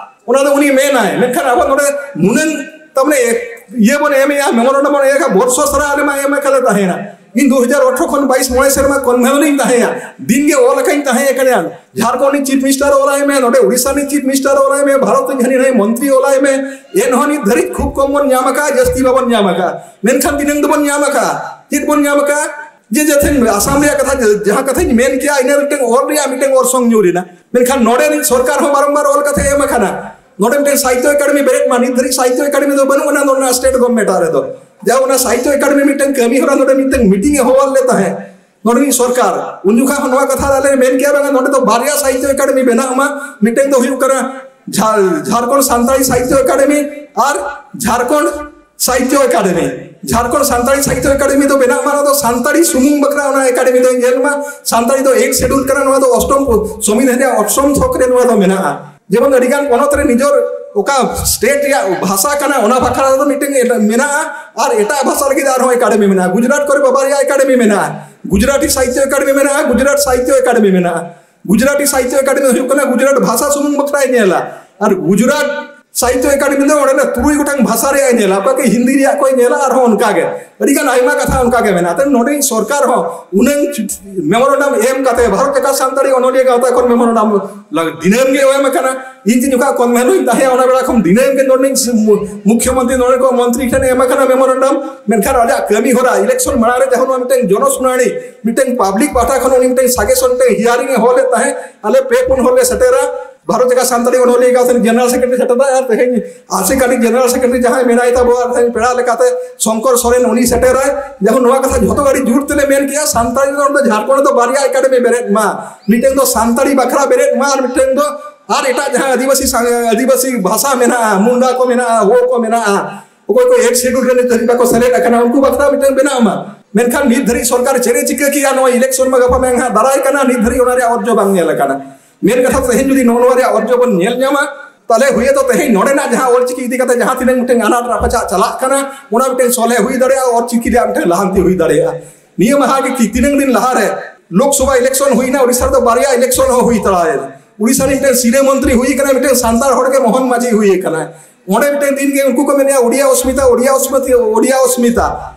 ᱚᱱᱟ ᱫᱚ ᱩᱱᱤ ᱢᱮᱱᱟᱭ᱾ ᱢᱮᱱᱠᱷᱟᱱ ᱟᱵᱚ ᱱᱚᱰᱮ ᱱᱩᱱᱟᱹᱝ ᱛᱟᱨᱢᱟᱱᱮ ᱤᱭᱟᱹ ᱵᱚᱱ ᱮᱢᱮᱜᱼᱟ, ᱢᱮᱢᱳᱨᱮᱱᱰᱟᱢ ᱵᱚᱱ ᱮᱢᱮᱜᱼᱟ, ᱵᱚᱨᱥᱚ ᱥᱟᱨᱟ ᱟᱞᱮ ᱢᱟ ᱮᱢ ᱟᱠᱟᱫ ᱞᱮ ᱛᱟᱦᱮᱱᱟ᱾ ᱤᱧ ᱫᱩ ᱦᱟᱡᱟᱨ ᱟᱴᱷᱨᱚ ᱠᱷᱚᱱ ᱵᱟᱭᱤᱥ ᱢᱚᱬᱮ ᱥᱮᱨᱢᱟ ᱠᱚᱱᱵᱷᱮᱱᱚᱨ ᱤᱧ ᱛᱟᱦᱮᱸᱭᱟ, ᱫᱤᱱ ᱜᱮ ᱚᱞ ᱟᱠᱟᱧ ᱛᱟᱦᱮᱸ ᱠᱟᱱᱟ᱾ ᱡᱷᱟᱲᱠᱷᱚᱸᱰ ᱨᱤᱱ ᱪᱤᱯ ᱢᱤᱱᱤᱥᱴᱟᱨ ᱚᱞᱟᱭ ᱢᱮ, ᱱᱚᱰᱮ ᱩᱲᱤᱥᱥᱟ ᱨᱤᱱ ᱪᱤᱯ ᱢᱤᱱᱤᱥᱴᱟᱨ ᱚᱞᱟᱭ ᱢᱮ, ᱵᱷᱟᱨᱚᱛ ᱨᱤᱱ ᱦᱟᱹᱱᱤ ᱱᱟᱹᱭ ᱢᱚᱱᱛᱨᱤ ᱚᱞᱟᱭ ᱢᱮ, ᱮᱱᱦᱚᱸ ᱱᱤᱛ ᱫᱷᱟᱹᱨᱤᱡ ᱠᱷᱩᱵ ᱠᱚᱢ ᱵᱚᱱ ᱧᱟᱢ ᱟᱠᱟᱫᱼᱟ, ᱡᱟᱹᱥᱛᱤ ᱵᱟᱵᱚᱱ ᱧᱟᱢ ᱟᱠᱟᱫᱼᱟ᱾ ᱢᱮᱱᱠᱷᱟᱱ ᱛᱤᱱᱟᱹᱝ ᱫᱚᱵᱚᱱ ᱧᱟᱢ ᱟᱠᱟᱫᱼᱟ? ᱪᱮᱫ ᱵᱚᱱ ᱧᱟᱢ ᱟᱠᱟᱫᱼᱟ? ᱡᱮ ᱡᱟᱛᱷᱮ ᱟᱥᱟᱢ ᱨᱮᱭᱟᱜ ᱠᱟᱛᱷᱟ, ᱡᱟᱦᱟᱸ ᱠᱟᱛᱷᱟᱧ ᱢᱮᱱ ᱠᱮᱭᱟ, ᱤᱱᱟᱹ ᱢᱤᱫᱴᱟᱝ ᱚᱞ ᱨᱮᱭᱟᱜ ᱢᱤᱫᱴᱟᱝ ᱚᱨᱥᱚᱝ ᱧᱩᱨ ᱮᱱᱟ᱾ ᱢᱮᱱᱠᱷᱟᱱ ᱱᱚᱰᱮ ᱨᱤᱱ ᱥᱚᱨᱠᱟᱨ ᱦᱚᱸ ᱵᱟᱨᱚᱢᱵᱟᱨ ᱚᱞ ᱠᱟᱛᱮ ᱮᱢ ᱟᱠᱟᱱᱟ, ᱱᱚᱰᱮ ᱢᱤᱫᱴᱟᱝ ᱥᱟᱦᱤᱛᱛᱚ ᱮᱠᱟᱰᱮᱢᱤ ᱵᱮᱨᱮᱫ ᱢᱟ᱾ ᱱᱤᱛ ᱫᱷᱟᱹᱨᱤᱡ ᱥᱟᱦᱤᱛᱛᱚ ᱮᱠᱟᱰᱮᱢᱤ ᱫᱚ ᱵᱟᱹᱱᱩᱜ ᱟᱱᱟ ᱱᱚᱰᱮᱱᱟᱜ ᱥᱴᱮᱴ ᱜᱚᱵᱷᱢᱮᱱᱴ ᱨᱮᱫᱚ᱾ ᱡᱟ ᱚᱱᱟ ᱥᱟᱦᱤᱛᱛᱚ ᱮᱠᱟᱰᱮᱢᱤ ᱢᱤᱫᱴᱟᱝ ᱠᱟᱹᱢᱤ ᱦᱚᱨᱟ ᱱᱚᱰᱮ ᱢᱤᱫᱴᱟᱝ ᱢᱤᱴᱤᱝ ᱮ ᱦᱚᱦᱚ ᱞᱮᱫ ᱛᱟᱦᱮᱸᱫ ᱱᱚᱰᱮ ᱨᱤᱱ ᱥᱚᱨᱠᱟᱨ, ᱩᱱ ᱡᱚᱠᱷᱟ ᱦᱚᱸ ᱱᱚᱣᱟ ᱠᱟᱛᱷᱟ ᱟᱞᱮ ᱢᱮᱱ ᱠᱮᱭᱟ, ᱵᱟᱝᱟ ᱱᱚᱰᱮ ᱫᱚ ᱵᱟᱨᱭᱟ ᱥᱟᱦᱤᱛᱛᱚ ᱮᱠᱟᱰᱮᱢᱤ ᱵᱮᱱᱟᱜ ᱢᱟ, ᱢᱤᱫᱴᱟᱝ ᱫᱚ ᱦᱩᱭᱩᱜ ᱠᱟᱱᱟ ᱡᱷᱟ-, ᱡᱷᱟᱲᱠᱷᱚᱸᱰ ᱥᱟᱱᱛᱟᱲᱤ ᱥᱟᱦᱤᱛᱛᱚ ᱮᱠᱟᱰᱮᱢᱤ ᱟᱨ ᱡᱷᱟᱲᱠᱷᱚᱸᱰ ᱥᱟᱦᱤᱛᱭᱚ ᱮᱠᱟᱰᱮᱢᱤ, ᱡᱷᱟᱲᱠᱷᱚᱸᱰ ᱥᱟᱱᱛᱟᱲᱤ ᱥᱟᱦᱤᱛᱭᱚ ᱮᱠᱟᱰᱮᱢᱤ ᱫᱚ ᱵᱮᱱᱟᱜ ᱢᱟ, ᱱᱚᱣᱟ ᱫᱚ ᱥᱟᱱᱛᱟᱲᱤ ᱥᱩᱢᱩᱝ ᱵᱟᱠᱷᱨᱟ ᱚᱱᱟ ᱮᱠᱟᱰᱮᱢᱤ ᱫᱚ ᱧᱮᱞ ᱢᱟ᱾ ᱥᱟᱱᱛᱟᱲᱤ ᱫᱚ ᱮᱭᱤᱴ ᱥᱮᱰᱩᱞ ᱠᱟᱱᱟ, ᱱᱚᱣᱟ ᱫᱚ ᱚᱥᱴᱚᱢ ᱯᱚ-, ᱥᱚᱝᱵᱤᱫᱷᱟᱱ ᱨᱮᱭᱟᱜ ᱚᱥᱴᱚᱢ ᱛᱷᱚᱠ ᱨᱮ ᱱᱚᱣᱟ ᱫᱚ ᱢᱮᱱᱟᱜᱼᱟ᱾ ᱡᱮᱢᱚᱱ ᱟᱹᱰᱤ ᱜᱟᱱ ᱯᱚᱱᱚᱛ ᱨᱮ ᱱᱤᱡᱚᱨ ᱚᱠᱟ ᱥᱴᱮᱴ ᱨᱮᱭᱟᱜ ᱵᱷᱟᱥᱟ ᱠᱟᱱᱟ, ᱚᱱᱟ ᱵᱟᱠᱷᱨᱟ ᱫᱚ ᱢᱤᱫᱴᱮᱱ ᱮᱴᱟᱜ ᱢᱮᱱᱟᱜᱼᱟ, ᱟᱨ ᱮᱴᱟᱜ ᱵᱷᱟᱥᱟ ᱞᱟᱹᱜᱤᱫ ᱟᱨᱦᱚᱸ ᱮᱠᱟᱰᱮᱢᱤ ᱢᱮᱱᱟᱜᱼᱟ᱾ ᱜᱩᱡᱽᱨᱟᱴ ᱠᱚᱨᱮ ᱵᱟᱵᱟᱨᱭᱟ ᱮᱠᱟᱰᱮᱢᱤ ᱢᱮᱱᱟᱜᱼᱟ, ᱜᱩᱡᱽᱨᱟᱴᱤ ᱥᱟᱦᱤᱛᱭᱚ ᱮᱠᱟᱰᱮᱢᱤ ᱢᱮᱱᱟᱜᱼᱟ, ᱜᱩᱡᱽᱨᱟᱴ ᱥᱟᱦᱤᱛᱭᱚ ᱮᱠᱟᱰᱮᱢᱤ ᱢᱮᱱᱟᱜᱼᱟ᱾ ᱜᱩᱡᱽᱨᱟᱴᱤ ᱥᱟᱦᱤᱛᱭᱚ ᱮᱠᱟᱰᱮᱢᱤ ᱫᱚ ᱦᱩᱭᱩᱜ ᱠᱟᱱᱟ ᱜᱩᱡᱽᱨᱟᱴ ᱵᱷᱟᱥᱟ ᱥᱩᱢᱩᱝ ᱵᱟᱠᱷᱨᱟᱭ ᱧᱮᱞᱟ, ᱟᱨ ᱜᱩᱡᱽᱨᱟᱴ ᱥᱟᱦᱤᱛᱭᱚ ᱮᱠᱟᱰᱮᱢᱤ ᱫᱚ ᱚᱸᱰᱮᱱᱟᱜ ᱛᱩᱨᱩᱭ ᱜᱚᱴᱟᱝ ᱵᱷᱟᱥᱟ ᱨᱮᱭᱟᱜ ᱮ ᱧᱮᱞᱟ, ᱚᱠᱟ ᱠᱤ ᱦᱤᱱᱫᱤ ᱨᱮᱭᱟᱜ ᱠᱚᱭ ᱧᱮᱞᱟ, ᱟᱨᱦᱚᱸ ᱚᱱᱠᱟ ᱜᱮ ᱟᱹᱰᱤ ᱜᱟᱱ ᱟᱭᱢᱟ ᱠᱟᱛᱷᱟ ᱚᱱᱠᱟ ᱜᱮ ᱢᱮᱱᱟᱜᱼᱟ᱾ ᱛᱚ ᱱᱚᱰᱮ ᱥᱚᱨᱠᱟᱨ ᱦᱚᱸ ᱩᱱᱟᱹᱝ ᱢᱮᱢᱳᱨᱮᱱᱰᱟᱢ ᱮᱢ ᱠᱟᱛᱮ, ᱵᱷᱟᱨᱚᱛ ᱡᱟᱠᱟᱛ ᱥᱟᱱᱛᱟᱲᱤ ᱚᱱᱚᱞᱤᱭᱟᱹ ᱜᱟᱶᱛᱟ ᱠᱷᱚᱱ ᱢᱮᱢᱳᱨᱮᱱᱰᱟᱢ ᱞᱟ-, ᱫᱤᱱᱟᱹᱢ ᱜᱮ ᱮᱢ ᱟᱠᱟᱱᱟ᱾ ᱤᱧ ᱛᱤᱧ ᱚᱠᱟ ᱠᱚᱱᱵᱷᱮᱱᱚᱨ ᱤᱧ ᱛᱟᱦᱮᱸ, ᱚᱱᱟ ᱵᱮᱲᱟ ᱠᱷᱚᱱ ᱫᱤᱱᱟᱹᱢ ᱜᱮ ᱱᱚᱰᱮ ᱢᱩ-, ᱢᱩᱠᱷᱭᱚᱢᱚᱱᱛᱨᱤ ᱱᱚᱰᱮ ᱠᱚ ᱢᱚᱱᱛᱨᱤ ᱴᱷᱮᱱ ᱮᱢ ᱟᱠᱟᱱᱟ ᱢᱮᱢᱳᱨᱮᱱᱰᱟᱢ᱾ ᱢᱮᱱᱠᱷᱟᱱ ᱟᱡᱟᱜ ᱠᱟᱹᱢᱤ ᱦᱚᱨᱟ, ᱤᱞᱮᱠᱥᱚᱱ ᱢᱟᱲᱟᱝ ᱨᱮ ᱡᱟᱦᱟᱸ ᱱᱚᱣᱟ ᱢᱤᱫᱴᱮᱱ ᱡᱚᱱᱚᱥᱩᱱᱟᱱᱤ, ᱢᱤᱫᱴᱮᱱ ᱯᱟᱵᱽᱞᱤᱠ ᱯᱟᱦᱴᱟ ᱠᱷᱚᱱ ᱩᱱᱤ ᱢᱤᱫᱴᱮᱱ ᱥᱟᱡᱮᱥᱚᱱ, ᱢᱤᱫᱴᱮᱱ ᱦᱤᱭᱟᱨᱤᱝ ᱮ ᱦᱚᱦᱚ ᱞᱮᱫ ᱛᱟᱦᱮᱸᱫ, ᱟᱞᱮ ᱯᱮ ᱯᱩᱱ ᱦᱚᱲ ᱞᱮ ᱥᱮᱴᱮᱨᱟ, ᱵᱷᱟᱨᱚᱛ ᱡᱟᱠᱟᱛ ᱥᱟᱱᱛᱟᱲᱤ ᱚᱱᱚᱞᱤᱭᱟᱹ ᱜᱟᱶᱛᱟ ᱨᱮᱱ ᱡᱮᱱᱟᱨᱮᱞ ᱥᱮᱠᱨᱮᱴᱟᱨᱤ ᱥᱮᱴᱮᱨ ᱫᱟᱭ, ᱟᱨ ᱛᱮᱦᱮᱧ ᱟᱥᱮᱠᱟ ᱨᱤᱱ ᱡᱮᱱᱟᱨᱮᱞ ᱥᱮᱠᱨᱮᱴᱟᱨᱤ ᱡᱟᱦᱟᱸᱭ ᱢᱮᱱᱟᱭ ᱛᱟᱵᱚᱣᱟ, ᱛᱮᱦᱮᱧ ᱯᱮᱲᱟ ᱞᱮᱠᱟᱛᱮ ᱥᱚᱝᱠᱚᱨ ᱥᱚᱨᱮᱱ, ᱩᱱᱤ ᱥᱮᱴᱮᱨᱟᱭ᱾ ᱡᱮᱢᱚᱱ ᱱᱚᱣᱟ ᱠᱟᱛᱷᱟ ᱡᱷᱚᱛᱚ ᱟᱹᱰᱤ ᱡᱳᱨ ᱛᱮᱞᱮ ᱢᱮᱱ ᱠᱮᱜᱼᱟ, ᱥᱟᱱᱛᱟᱲᱤ ᱨᱚᱲ ᱫᱚ ᱡᱷᱟᱲᱠᱷᱚᱸᱰ ᱨᱮᱫᱚ ᱵᱟᱨᱭᱟ ᱮᱠᱟᱰᱮᱢᱤ ᱵᱮᱨᱮᱫ ᱢᱟ, ᱢᱤᱫᱴᱮᱱ ᱫᱚ ᱥᱟᱱᱛᱟᱲᱤ ᱵᱟᱠᱷᱨᱟ ᱵᱮᱨᱮᱫ ᱢᱟ, ᱟᱨ ᱢᱤᱫᱴᱮᱱ ᱫᱚ ᱟᱨ ᱮᱴᱟᱜ ᱡᱟᱦᱟᱸ ᱟᱹᱫᱤᱵᱟᱹᱥᱤ ᱥᱟᱝ-, ᱟᱹᱫᱤᱵᱟᱹᱥᱤ ᱵᱷᱟᱥᱟ ᱢᱮᱱᱟᱜᱼᱟ, ᱢᱩᱱᱰᱟ ᱠᱚ ᱢᱮᱱᱟᱜᱼᱟ, ᱦᱳ ᱠᱚ ᱢᱮᱱᱟᱜᱼᱟ, ᱚᱠᱚᱭ ᱠᱚ ᱮᱭᱤᱴ ᱥᱮᱰᱩᱞ ᱨᱮ ᱱᱤᱛ ᱫᱷᱟᱹᱵᱤᱡ ᱵᱟᱠᱚ ᱥᱮᱞᱮᱫ ᱟᱠᱟᱱᱟ, ᱩᱱᱠᱩ ᱵᱟᱠᱷᱨᱟ ᱢᱤᱫᱴᱟᱝ ᱵᱮᱱᱟᱣ ᱢᱟ᱾ ᱢᱮᱱᱠᱷᱟᱱ ᱱᱤᱛ ᱫᱷᱟᱹᱨᱤᱡ ᱥᱚᱨᱠᱟᱨ ᱪᱮᱫ ᱮ ᱪᱤᱠᱟᱹ ᱠᱮᱜᱼᱟ, ᱱᱚᱣᱟ ᱤᱞᱮᱠᱥᱚᱱ ᱢᱟ ᱜᱟᱯᱟ ᱢᱮᱭᱟᱝ ᱦᱟᱸᱜ ᱫᱟᱨᱟᱭ ᱠᱟᱱᱟ, ᱱᱤᱛ ᱫᱷᱟᱹᱨᱤᱡ ᱚᱱᱟ ᱨᱮᱭᱟᱜ ᱚᱨᱡᱚ ᱵᱟᱝ ᱧᱮᱞ ᱟᱠᱟᱱᱟ᱾ ᱢᱮᱱ ᱠᱟᱛᱷᱟ ᱛᱮᱦᱮᱧ ᱡᱩᱫᱤ ᱱᱚᱜᱼᱚ ᱱᱚᱣᱟ ᱨᱮᱭᱟᱜ ᱚᱨᱡᱚ ᱵᱚᱱ ᱧᱮᱞ ᱧᱟᱢᱟ, ᱛᱟᱦᱞᱮ ᱦᱩᱭᱩᱜ ᱛᱮᱦᱮᱧ ᱱᱚᱰᱮᱱᱟᱜ ᱡᱟᱦᱟᱸ ᱚᱞᱪᱤᱠᱤ ᱤᱫᱤ ᱠᱟᱛᱮ ᱡᱟᱦᱟᱸ ᱛᱤᱱᱟᱹᱜ ᱢᱤᱫᱴᱟᱝ ᱟᱱᱟᱴ ᱨᱟᱯᱟᱪᱟᱜ ᱪᱟᱞᱟᱜ ᱠᱟᱱᱟ, ᱚᱱᱟ ᱢᱤᱫᱴᱟᱝ ᱥᱚᱞᱦᱮ ᱦᱩᱭ ᱫᱟᱲᱮᱭᱟᱜᱼᱟ, ᱚᱞᱪᱤᱠᱤ ᱨᱮᱭᱟᱜ ᱢᱤᱫᱴᱟᱝ ᱞᱟᱦᱟᱱᱛᱤ ᱦᱩᱭ ᱫᱟᱲᱮᱭᱟᱜᱼᱟ᱾ ᱱᱤᱭᱟᱹ ᱢᱟᱦᱟ ᱜᱮ ᱠᱤ ᱛᱤᱱᱟᱹᱝ ᱫᱤᱱ ᱞᱟᱦᱟᱨᱮ ᱞᱳᱠᱥᱚᱵᱷᱟ ᱤᱞᱮᱠᱥᱚᱱ ᱦᱩᱭᱱᱟ, ᱩᱲᱤᱥᱥᱟ ᱨᱮᱫᱚ ᱵᱟᱨᱭᱟ ᱤᱞᱮᱠᱥᱚᱱ ᱦᱚᱸ ᱦᱩᱭ ᱛᱟᱲᱟᱭᱮᱱᱟ᱾ ᱩᱲᱤᱥᱥᱟ ᱨᱤᱱ ᱢᱤᱫᱴᱮᱱ ᱥᱤᱨᱟᱹ ᱢᱚᱱᱛᱨᱤ ᱦᱩᱭ ᱠᱟᱱᱟ, ᱢᱤᱫᱴᱮᱱ ᱥᱟᱱᱛᱟᱲ ᱦᱚᱲ ᱜᱮ ᱢᱳᱦᱚᱱ ᱢᱟᱹᱡᱷᱤ ᱦᱩᱭ ᱠᱟᱱᱟ᱾ ᱚᱸᱰᱮ ᱢᱤᱫᱴᱮᱱ ᱫᱤᱱ ᱜᱮ ᱩᱱᱠᱩ ᱠᱚ ᱢᱮᱱᱮᱜᱼᱟ, "ᱳᱰᱤᱭᱟ ᱚᱥᱢᱤᱛᱟ, ᱳᱰᱤᱭᱟ ᱚᱥᱢᱤᱛᱟ, ᱳᱰᱤᱭᱟ ᱚᱥᱢᱤᱛᱟ",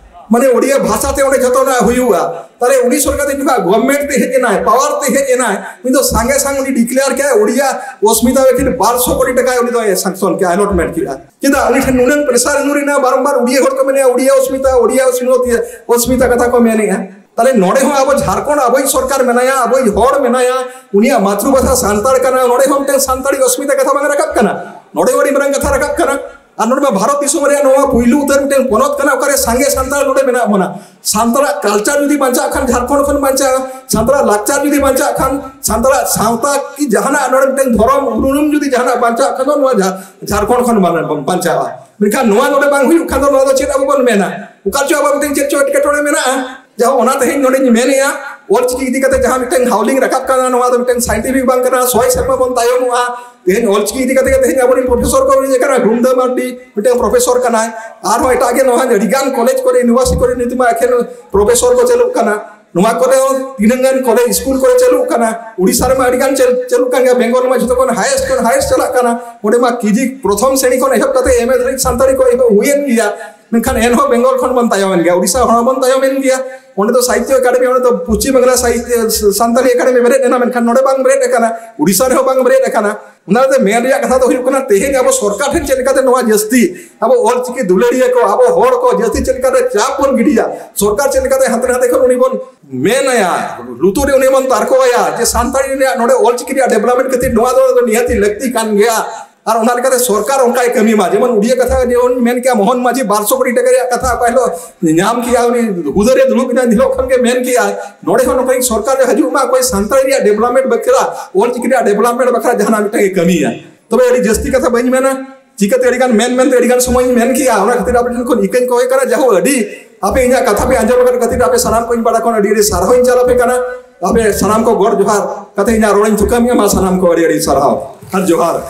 ᱢᱟᱱᱮ ᱳᱰᱤᱭᱟ ᱵᱷᱟᱥᱟ ᱛᱮ ᱚᱸᱰᱮ ᱡᱷᱚᱛᱚᱱᱟᱜ ᱦᱩᱭᱩᱜᱼᱟ᱾ ᱛᱟᱦᱞᱮ ᱩᱱᱤ ᱥᱚᱨᱠᱟᱨ ᱫᱚ ᱡᱚᱠᱷᱚᱱ ᱜᱚᱵᱷᱢᱮᱱᱴ ᱛᱮ ᱦᱮᱡ ᱮᱱᱟᱭ, ᱯᱟᱣᱟᱨ ᱛᱮ ᱦᱮᱡ ᱮᱱᱟᱭ, ᱩᱱᱤ ᱫᱚ ᱥᱟᱸᱜᱮ ᱥᱟᱝ ᱩᱱᱤ ᱰᱤᱠᱞᱮᱭᱟᱨ ᱠᱮᱜᱼᱟᱭ, ᱳᱰᱤᱭᱟ ᱚᱥᱢᱤᱛᱟ ᱵᱮᱠᱷᱤᱱ ᱵᱟᱨᱥᱚ ᱠᱳᱴᱤ ᱴᱟᱠᱟᱭ ᱩᱱᱤ ᱫᱚᱭ ᱥᱟᱝᱥᱚᱱ ᱠᱮᱜᱼᱟ, ᱮᱞᱚᱴᱢᱮᱱᱴ ᱠᱮᱜᱼᱟ᱾ ᱪᱮᱫᱟᱜ ᱩᱱᱤ ᱴᱷᱮᱱ ᱱᱩᱱᱟᱹᱝ ᱯᱨᱮᱥᱟᱨ ᱧᱩᱨ ᱮᱱᱟ? ᱵᱟᱨᱚᱢᱵᱟᱨ ᱳᱰᱤᱭᱟ ᱦᱚᱲ ᱠᱚ ᱢᱮᱱᱮᱜᱼᱟ, "ᱳᱰᱤᱭᱟ ᱚᱥᱢᱤᱛᱟ, ᱳᱰᱤᱭᱟ ᱚᱥᱢᱤᱛᱟ", ᱚᱥᱢᱤᱛᱟ ᱠᱟᱛᱷᱟ ᱠᱚ ᱢᱮᱱᱮᱜᱼᱟ᱾ ᱛᱟᱦᱞᱮ ᱱᱚᱰᱮ ᱦᱚᱸ ᱟᱵᱚ ᱡᱷᱟᱲᱠᱷᱚᱸᱰ, ᱟᱵᱚᱭᱤᱡ ᱥᱚᱨᱠᱟᱨ ᱢᱮᱱᱟᱭᱟ, ᱟᱵᱚᱭᱤᱡ ᱦᱚᱲ ᱢᱮᱱᱟᱭᱟ, ᱩᱱᱤᱭᱟᱜ ᱢᱟᱛᱨᱩ ᱵᱷᱟᱥᱟ ᱥᱟᱱᱛᱟᱲ ᱠᱟᱱᱟ, ᱱᱚᱰᱮ ᱦᱚᱸ ᱢᱤᱫᱴᱮᱱ ᱥᱟᱱᱛᱟᱲᱤ ᱚᱥᱢᱤᱛᱟ ᱠᱟᱛᱷᱟ ᱵᱟᱝ ᱨᱟᱠᱟᱵ ᱠᱟᱱᱟ? ᱱᱚᱰᱮ ᱦᱚᱸ ᱟᱹᱰᱤ ᱢᱟᱨᱟᱝ ᱠᱟᱛᱷᱟ ᱨᱟᱠᱟᱵ ᱠᱟᱱᱟ᱾ ᱟᱨ ᱱᱚᱰᱮ ᱢᱟ ᱵᱷᱟᱨᱚᱛ ᱫᱤᱥᱚᱢ ᱨᱮᱭᱟᱜ ᱱᱚᱣᱟ ᱯᱩᱭᱞᱩ ᱩᱛᱟᱹᱨ ᱢᱤᱫᱴᱮᱱ ᱯᱚᱱᱚᱛ ᱠᱟᱱᱟ, ᱚᱠᱟᱨᱮ ᱥᱟᱸᱜᱮ ᱥᱟᱱᱛᱟᱲ ᱱᱚᱰᱮ ᱢᱮᱱᱟᱜ ᱵᱚᱱᱟ᱾ ᱥᱟᱱᱛᱟᱲᱟᱜ ᱠᱟᱞᱪᱟᱨ ᱡᱩᱫᱤ ᱵᱟᱧᱪᱟᱜ ᱠᱷᱟᱱ ᱡᱷᱟᱲᱠᱷᱚᱸᱰ ᱠᱷᱚᱱ ᱵᱟᱧᱪᱟᱜᱼᱟ᱾ ᱥᱟᱱᱛᱟᱲᱟᱜ ᱞᱟᱠᱪᱟᱨ ᱡᱩᱫᱤ ᱵᱟᱧᱪᱟᱜ ᱠᱷᱟᱱ, ᱥᱟᱱᱛᱟᱲᱟᱜ ᱥᱟᱶᱛᱟ ᱠᱤ ᱡᱟᱦᱟᱱᱟᱜ ᱱᱚᱰᱮ ᱢᱤᱫᱴᱟᱝ ᱫᱷᱚᱨᱚᱢ ᱩᱯᱨᱩᱢ ᱡᱩᱫᱤ ᱡᱟᱦᱟᱱᱟᱜ ᱵᱟᱧᱪᱟᱜ ᱠᱷᱟᱱ ᱫᱚ ᱱᱚᱣᱟ ᱡᱷᱟ- ᱡᱷᱟᱲᱠᱷᱚᱸᱰ ᱠᱷᱚᱱ ᱵᱟᱧ- ᱵᱟᱧᱪᱟᱜᱼᱟ᱾ ᱢᱮᱱᱠᱷᱟᱱ ᱱᱚᱣᱟ ᱱᱚᱰᱮ ᱵᱟᱝ ᱦᱩᱭᱩᱜ ᱠᱷᱟᱱ ᱫᱚ ᱱᱚᱣᱟ ᱫᱚ ᱪᱮᱫ ᱟᱵᱚ ᱵᱚᱱ ᱢᱮᱱᱟ? ᱚᱠᱟ ᱪᱚ ᱟᱵᱚ ᱢᱤᱫᱴᱟᱝ ᱪᱮᱫ ᱪᱚ ᱮᱴᱠᱮᱴᱚᱬᱮ ᱢᱮᱱᱟᱜᱼᱟ᱾ ᱡᱟᱦᱟᱸ ᱚᱱᱟ ᱛᱮᱦᱮᱧ ᱱᱚᱰᱮᱧ ᱢᱮᱱᱮᱜᱼᱟ, ᱚᱞᱪᱤᱠᱤ ᱤᱫᱤ ᱠᱟᱛᱮ ᱡᱟᱦᱟᱸ ᱢᱤᱫᱴᱟᱝ ᱦᱟᱣᱞᱤᱝ ᱨᱟᱠᱟᱵ ᱠᱟᱱᱟ, ᱱᱚᱣᱟ ᱫᱚ ᱢᱤᱫᱴᱟᱝ ᱥᱟᱭᱮᱱᱴᱤᱯᱷᱤᱠ ᱵᱟᱝ ᱠᱟᱱᱟ᱾ ᱥᱚᱭ ᱥᱮᱨᱢᱟ ᱵᱚᱱ ᱛᱟᱭᱚᱢᱚᱜᱼᱟ᱾ ᱛᱮᱦᱮᱧ ᱚᱞᱪᱤᱠᱤ ᱤᱫᱤ ᱠᱟᱛᱮ ᱜᱮ ᱛᱮᱦᱮᱧ ᱟᱵᱚᱨᱮᱱ ᱯᱨᱚᱯᱷᱮᱥᱚᱨ ᱠᱚ ᱦᱩᱭ ᱟᱠᱟᱱᱟ᱾ ᱜᱩᱢᱫᱟᱹ ᱢᱟᱨᱰᱤ ᱢᱤᱫᱴᱟᱝ ᱯᱨᱚᱯᱷᱮᱥᱚᱨ ᱠᱟᱱᱟᱭ, ᱟᱨᱦᱚᱸ ᱮᱴᱟᱜ ᱜᱮ ᱱᱚᱣᱟ ᱟᱹᱰᱤᱜᱟᱱ ᱠᱚᱞᱮᱡᱽ ᱠᱚᱨᱮ, ᱤᱭᱩᱱᱤᱵᱷᱟᱨᱥᱤᱴᱤ ᱠᱚᱨᱮ ᱱᱤᱛ ᱢᱟ ᱮᱠᱷᱮᱱ ᱯᱨᱚᱯᱷᱮᱥᱚᱨ ᱠᱚ ᱪᱟᱹᱞᱩᱜ ᱠᱟᱱᱟ᱾ ᱱᱚᱣᱟ ᱠᱚᱨᱮ ᱦᱚᱸ ᱛᱤᱱᱟᱹᱜ ᱜᱟᱱ ᱠᱚᱞᱮᱡᱽ ᱥᱠᱩᱞ ᱠᱚᱨᱮ ᱪᱟᱹᱞᱩᱜ ᱠᱟᱱᱟ᱾ ᱩᱲᱤᱥᱥᱟ ᱨᱮᱢᱟ ᱟᱹᱰᱤᱜᱟᱱ ᱪᱟᱹᱞ- ᱪᱟᱹᱞᱩᱜ ᱠᱟᱱ ᱜᱮᱭᱟ᱾ ᱵᱮᱝᱜᱚᱞ ᱨᱮᱢᱟ ᱡᱷᱚᱛᱚ ᱠᱷᱚᱱ ᱦᱟᱭᱮᱥᱴ ᱠᱷᱚᱱ ᱦᱟᱭᱮᱥᱴ ᱪᱟᱞᱟᱜ ᱠᱟᱱᱟ᱾ ᱚᱸᱰᱮ ᱢᱟ ᱠᱮᱡᱤ ᱯᱨᱚᱛᱷᱚᱢ ᱥᱨᱮᱬᱤ ᱠᱷᱚᱱ ᱮᱦᱚᱵ ᱠᱟᱛᱮ ᱮᱢ ᱮ ᱫᱷᱟᱹᱨᱤᱡ ᱥᱟᱱᱛᱟᱲᱤ ᱠᱚ ᱮᱦᱚᱵ ᱦᱩᱭᱮᱱ ᱜᱮᱭᱟ᱾ ᱢᱮᱱᱠᱷᱟᱱ ᱮᱱᱦᱚᱸ ᱵᱮᱝᱜᱚᱞ ᱠᱷᱚᱱ ᱵᱚᱱ ᱛᱟᱭᱚᱢᱮᱱ ᱜᱮᱭᱟ᱾ ᱩᱲᱤᱥᱥᱟ ᱦᱚᱸ ᱵᱚᱱ ᱛᱟᱭᱚᱢᱮᱱ ᱜᱮᱭᱟ᱾ ᱚᱸᱰᱮ ᱫᱚ ᱥᱟᱦᱤᱛᱭᱚ ᱮᱠᱟᱰᱮᱢᱤ, ᱚᱸᱰᱮ ᱫᱚ ᱯᱚᱪᱷᱤᱢ ᱵᱟᱝᱞᱟ ᱥᱟᱦᱤᱛᱭᱚ ᱥᱟᱱᱛᱟᱲᱤ ᱮᱠᱟᱰᱮᱢᱤ ᱵᱮᱨᱮᱫ ᱮᱱᱟ, ᱢᱮᱱᱠᱷᱟᱱ ᱱᱚᱰᱮ ᱵᱟᱝ ᱵᱮᱨᱮᱫ ᱟᱠᱟᱱᱟ, ᱩᱲᱤᱥᱥᱟ ᱨᱮᱦᱚᱸ ᱵᱟᱝ ᱵᱮᱨᱮᱫ ᱟᱠᱟᱱᱟ᱾ ᱚᱱᱟᱛᱮ ᱢᱮᱱ ᱨᱮᱭᱟᱜ ᱠᱟᱛᱷᱟ ᱫᱚ ᱦᱩᱭᱩᱜ ᱠᱟᱱᱟ, ᱛᱮᱦᱮᱧ ᱟᱵᱚ ᱥᱚᱨᱠᱟᱨ ᱴᱷᱮᱱ ᱪᱮᱫ ᱞᱮᱠᱟᱛᱮ ᱱᱚᱣᱟ ᱡᱟᱹᱥᱛᱤ ᱟᱵᱚ ᱚᱞᱪᱤᱠᱤ ᱫᱩᱞᱟᱹᱲᱤᱭᱟᱹ ᱠᱚ, ᱟᱵᱚ ᱦᱚᱲ ᱠᱚ ᱡᱟᱹᱥᱛᱤ ᱪᱮᱫ ᱞᱮᱠᱟᱛᱮ ᱪᱟᱯ ᱵᱚᱱ ᱜᱤᱰᱤᱭᱟ, ᱥᱚᱨᱠᱟᱨ ᱪᱮᱫ ᱞᱮᱠᱟᱛᱮ ᱦᱟᱱᱛᱮ ᱱᱟᱛᱮ ᱠᱷᱚᱱ ᱩᱱᱤ ᱵᱚᱱ ᱢᱮᱱ ᱟᱭᱟ, ᱞᱩᱛᱩᱨ ᱨᱮ ᱩᱱᱤ ᱵᱚᱱ ᱛᱟᱨᱠᱚ ᱟᱭᱟ ᱡᱮ ᱥᱟᱱᱛᱟᱲᱤ ᱨᱮᱭᱟᱜ ᱱᱚᱰᱮ ᱚᱞᱪᱤᱠᱤ ᱨᱮᱭᱟᱜ ᱰᱮᱵᱷᱞᱚᱯᱢᱮᱱᱴ ᱠᱷᱟᱹᱛᱤᱨ ᱱᱚᱣᱟ ᱫᱚ ᱱᱤᱦᱟᱹᱛᱤ ᱞᱟᱹᱠᱛᱤ ᱠᱟᱱ ᱜᱮᱭᱟ᱾ ᱟᱨ ᱚᱱᱟ ᱞᱮᱠᱟᱛᱮ ᱥᱚᱨᱠᱟᱨ ᱚᱱᱠᱟᱭ ᱠᱟᱹᱢᱤ ᱢᱟ, ᱡᱮᱢᱚᱱ ᱩᱰᱤᱭᱟ ᱠᱟᱛᱷᱟ ᱡᱮᱢᱚᱱ ᱢᱮᱱ ᱠᱮᱭᱟ, ᱢᱳᱦᱚᱱ ᱢᱟᱹᱡᱷᱤ ᱵᱟᱨᱥᱚ ᱠᱳᱴᱤ ᱴᱟᱠᱟ ᱨᱮᱭᱟᱜ ᱠᱟᱛᱷᱟ ᱚᱠᱟ ᱦᱤᱞᱳᱜ ᱧᱟᱢ ᱠᱮᱭᱟ, ᱩᱱᱤ ᱦᱩᱫᱟᱹ ᱨᱮ ᱫᱩᱲᱩᱵ ᱮᱱᱟ, ᱮᱱ ᱦᱤᱞᱳᱜ ᱠᱷᱚᱱ ᱜᱮ ᱢᱮᱱ ᱠᱮᱭᱟ, ᱱᱚᱰᱮ ᱦᱚᱸ ᱱᱚᱝᱠᱟ ᱥᱚᱨᱠᱟᱨ ᱨᱮ ᱦᱤᱡᱩᱜ ᱢᱟ, ᱚᱠᱚᱭ ᱥᱟᱱᱛᱟᱲᱤ ᱨᱮᱭᱟᱜ ᱰᱮᱵᱷᱞᱚᱯᱢᱮᱱᱴ ᱵᱟᱠᱷᱨᱟ, ᱚᱞᱪᱤᱠᱤ ᱨᱮᱭᱟᱜ ᱰᱮᱵᱷᱞᱚᱯᱢᱮᱱᱴ ᱵᱟᱠᱷᱨᱟ ᱡᱟᱦᱟᱱᱟᱜ ᱢᱤᱫᱴᱟᱝ ᱜᱮ ᱠᱟᱹᱢᱤᱭᱟ᱾ ᱛᱚᱵᱮ ᱟᱹᱰᱤ ᱡᱟᱹᱥᱛᱤ ᱠᱟᱛᱷᱟ ᱵᱟᱹᱧ ᱢᱮᱱᱟ, ᱪᱤᱠᱟᱹᱛᱮ ᱟᱹᱰᱤ ᱜᱟᱱ ᱢᱮᱱ ᱢᱮᱱᱛᱮ ᱟᱹᱰᱤ ᱜᱟᱱ ᱥᱚᱢᱚᱭ ᱤᱧ ᱢᱮᱱ ᱠᱮᱭᱟ᱾ ᱚᱱᱟ ᱠᱷᱟᱹᱛᱤᱨ ᱟᱯᱮ ᱴᱷᱮᱱ ᱠᱷᱚᱱ ᱤᱠᱟᱹᱧ ᱠᱚᱭ ᱠᱟᱱᱟ, ᱡᱟᱦᱳ ᱟᱹᱰᱤ ᱟᱯᱮ ᱤᱧᱟᱹᱜ ᱠᱟᱛᱷᱟ ᱯᱮ ᱟᱸᱡᱚᱢ ᱟᱠᱟᱫ ᱠᱷᱟᱹᱛᱤᱨ ᱟᱯᱮ ᱥᱟᱱᱟᱢ ᱠᱚ ᱤᱧ ᱯᱟᱦᱴᱟ ᱠᱷᱚᱱ ᱟᱹᱰᱤ ᱟᱹᱰᱤ ᱥᱟᱨᱦᱟᱣ ᱤᱧ ᱪᱟᱞ ᱟᱯᱮ ᱠᱟᱱᱟ᱾ ᱟᱯᱮ ᱥᱟᱱᱟᱢ ᱠᱚ ᱜᱚᱰ ᱡᱚᱦᱟᱨ ᱠᱟᱛᱮ ᱤᱧᱟᱹᱜ ᱨᱚᱲ ᱤᱧ ᱛᱷᱩᱠᱟᱹᱢ ᱮᱫᱟ᱾ ᱢᱟ ᱥᱟᱱᱟᱢ ᱠᱚ ᱟᱹᱰᱤ ᱟᱹᱰᱤ ᱥᱟᱨᱦᱟᱣ ᱟᱨ ᱡᱚᱦᱟᱨ᱾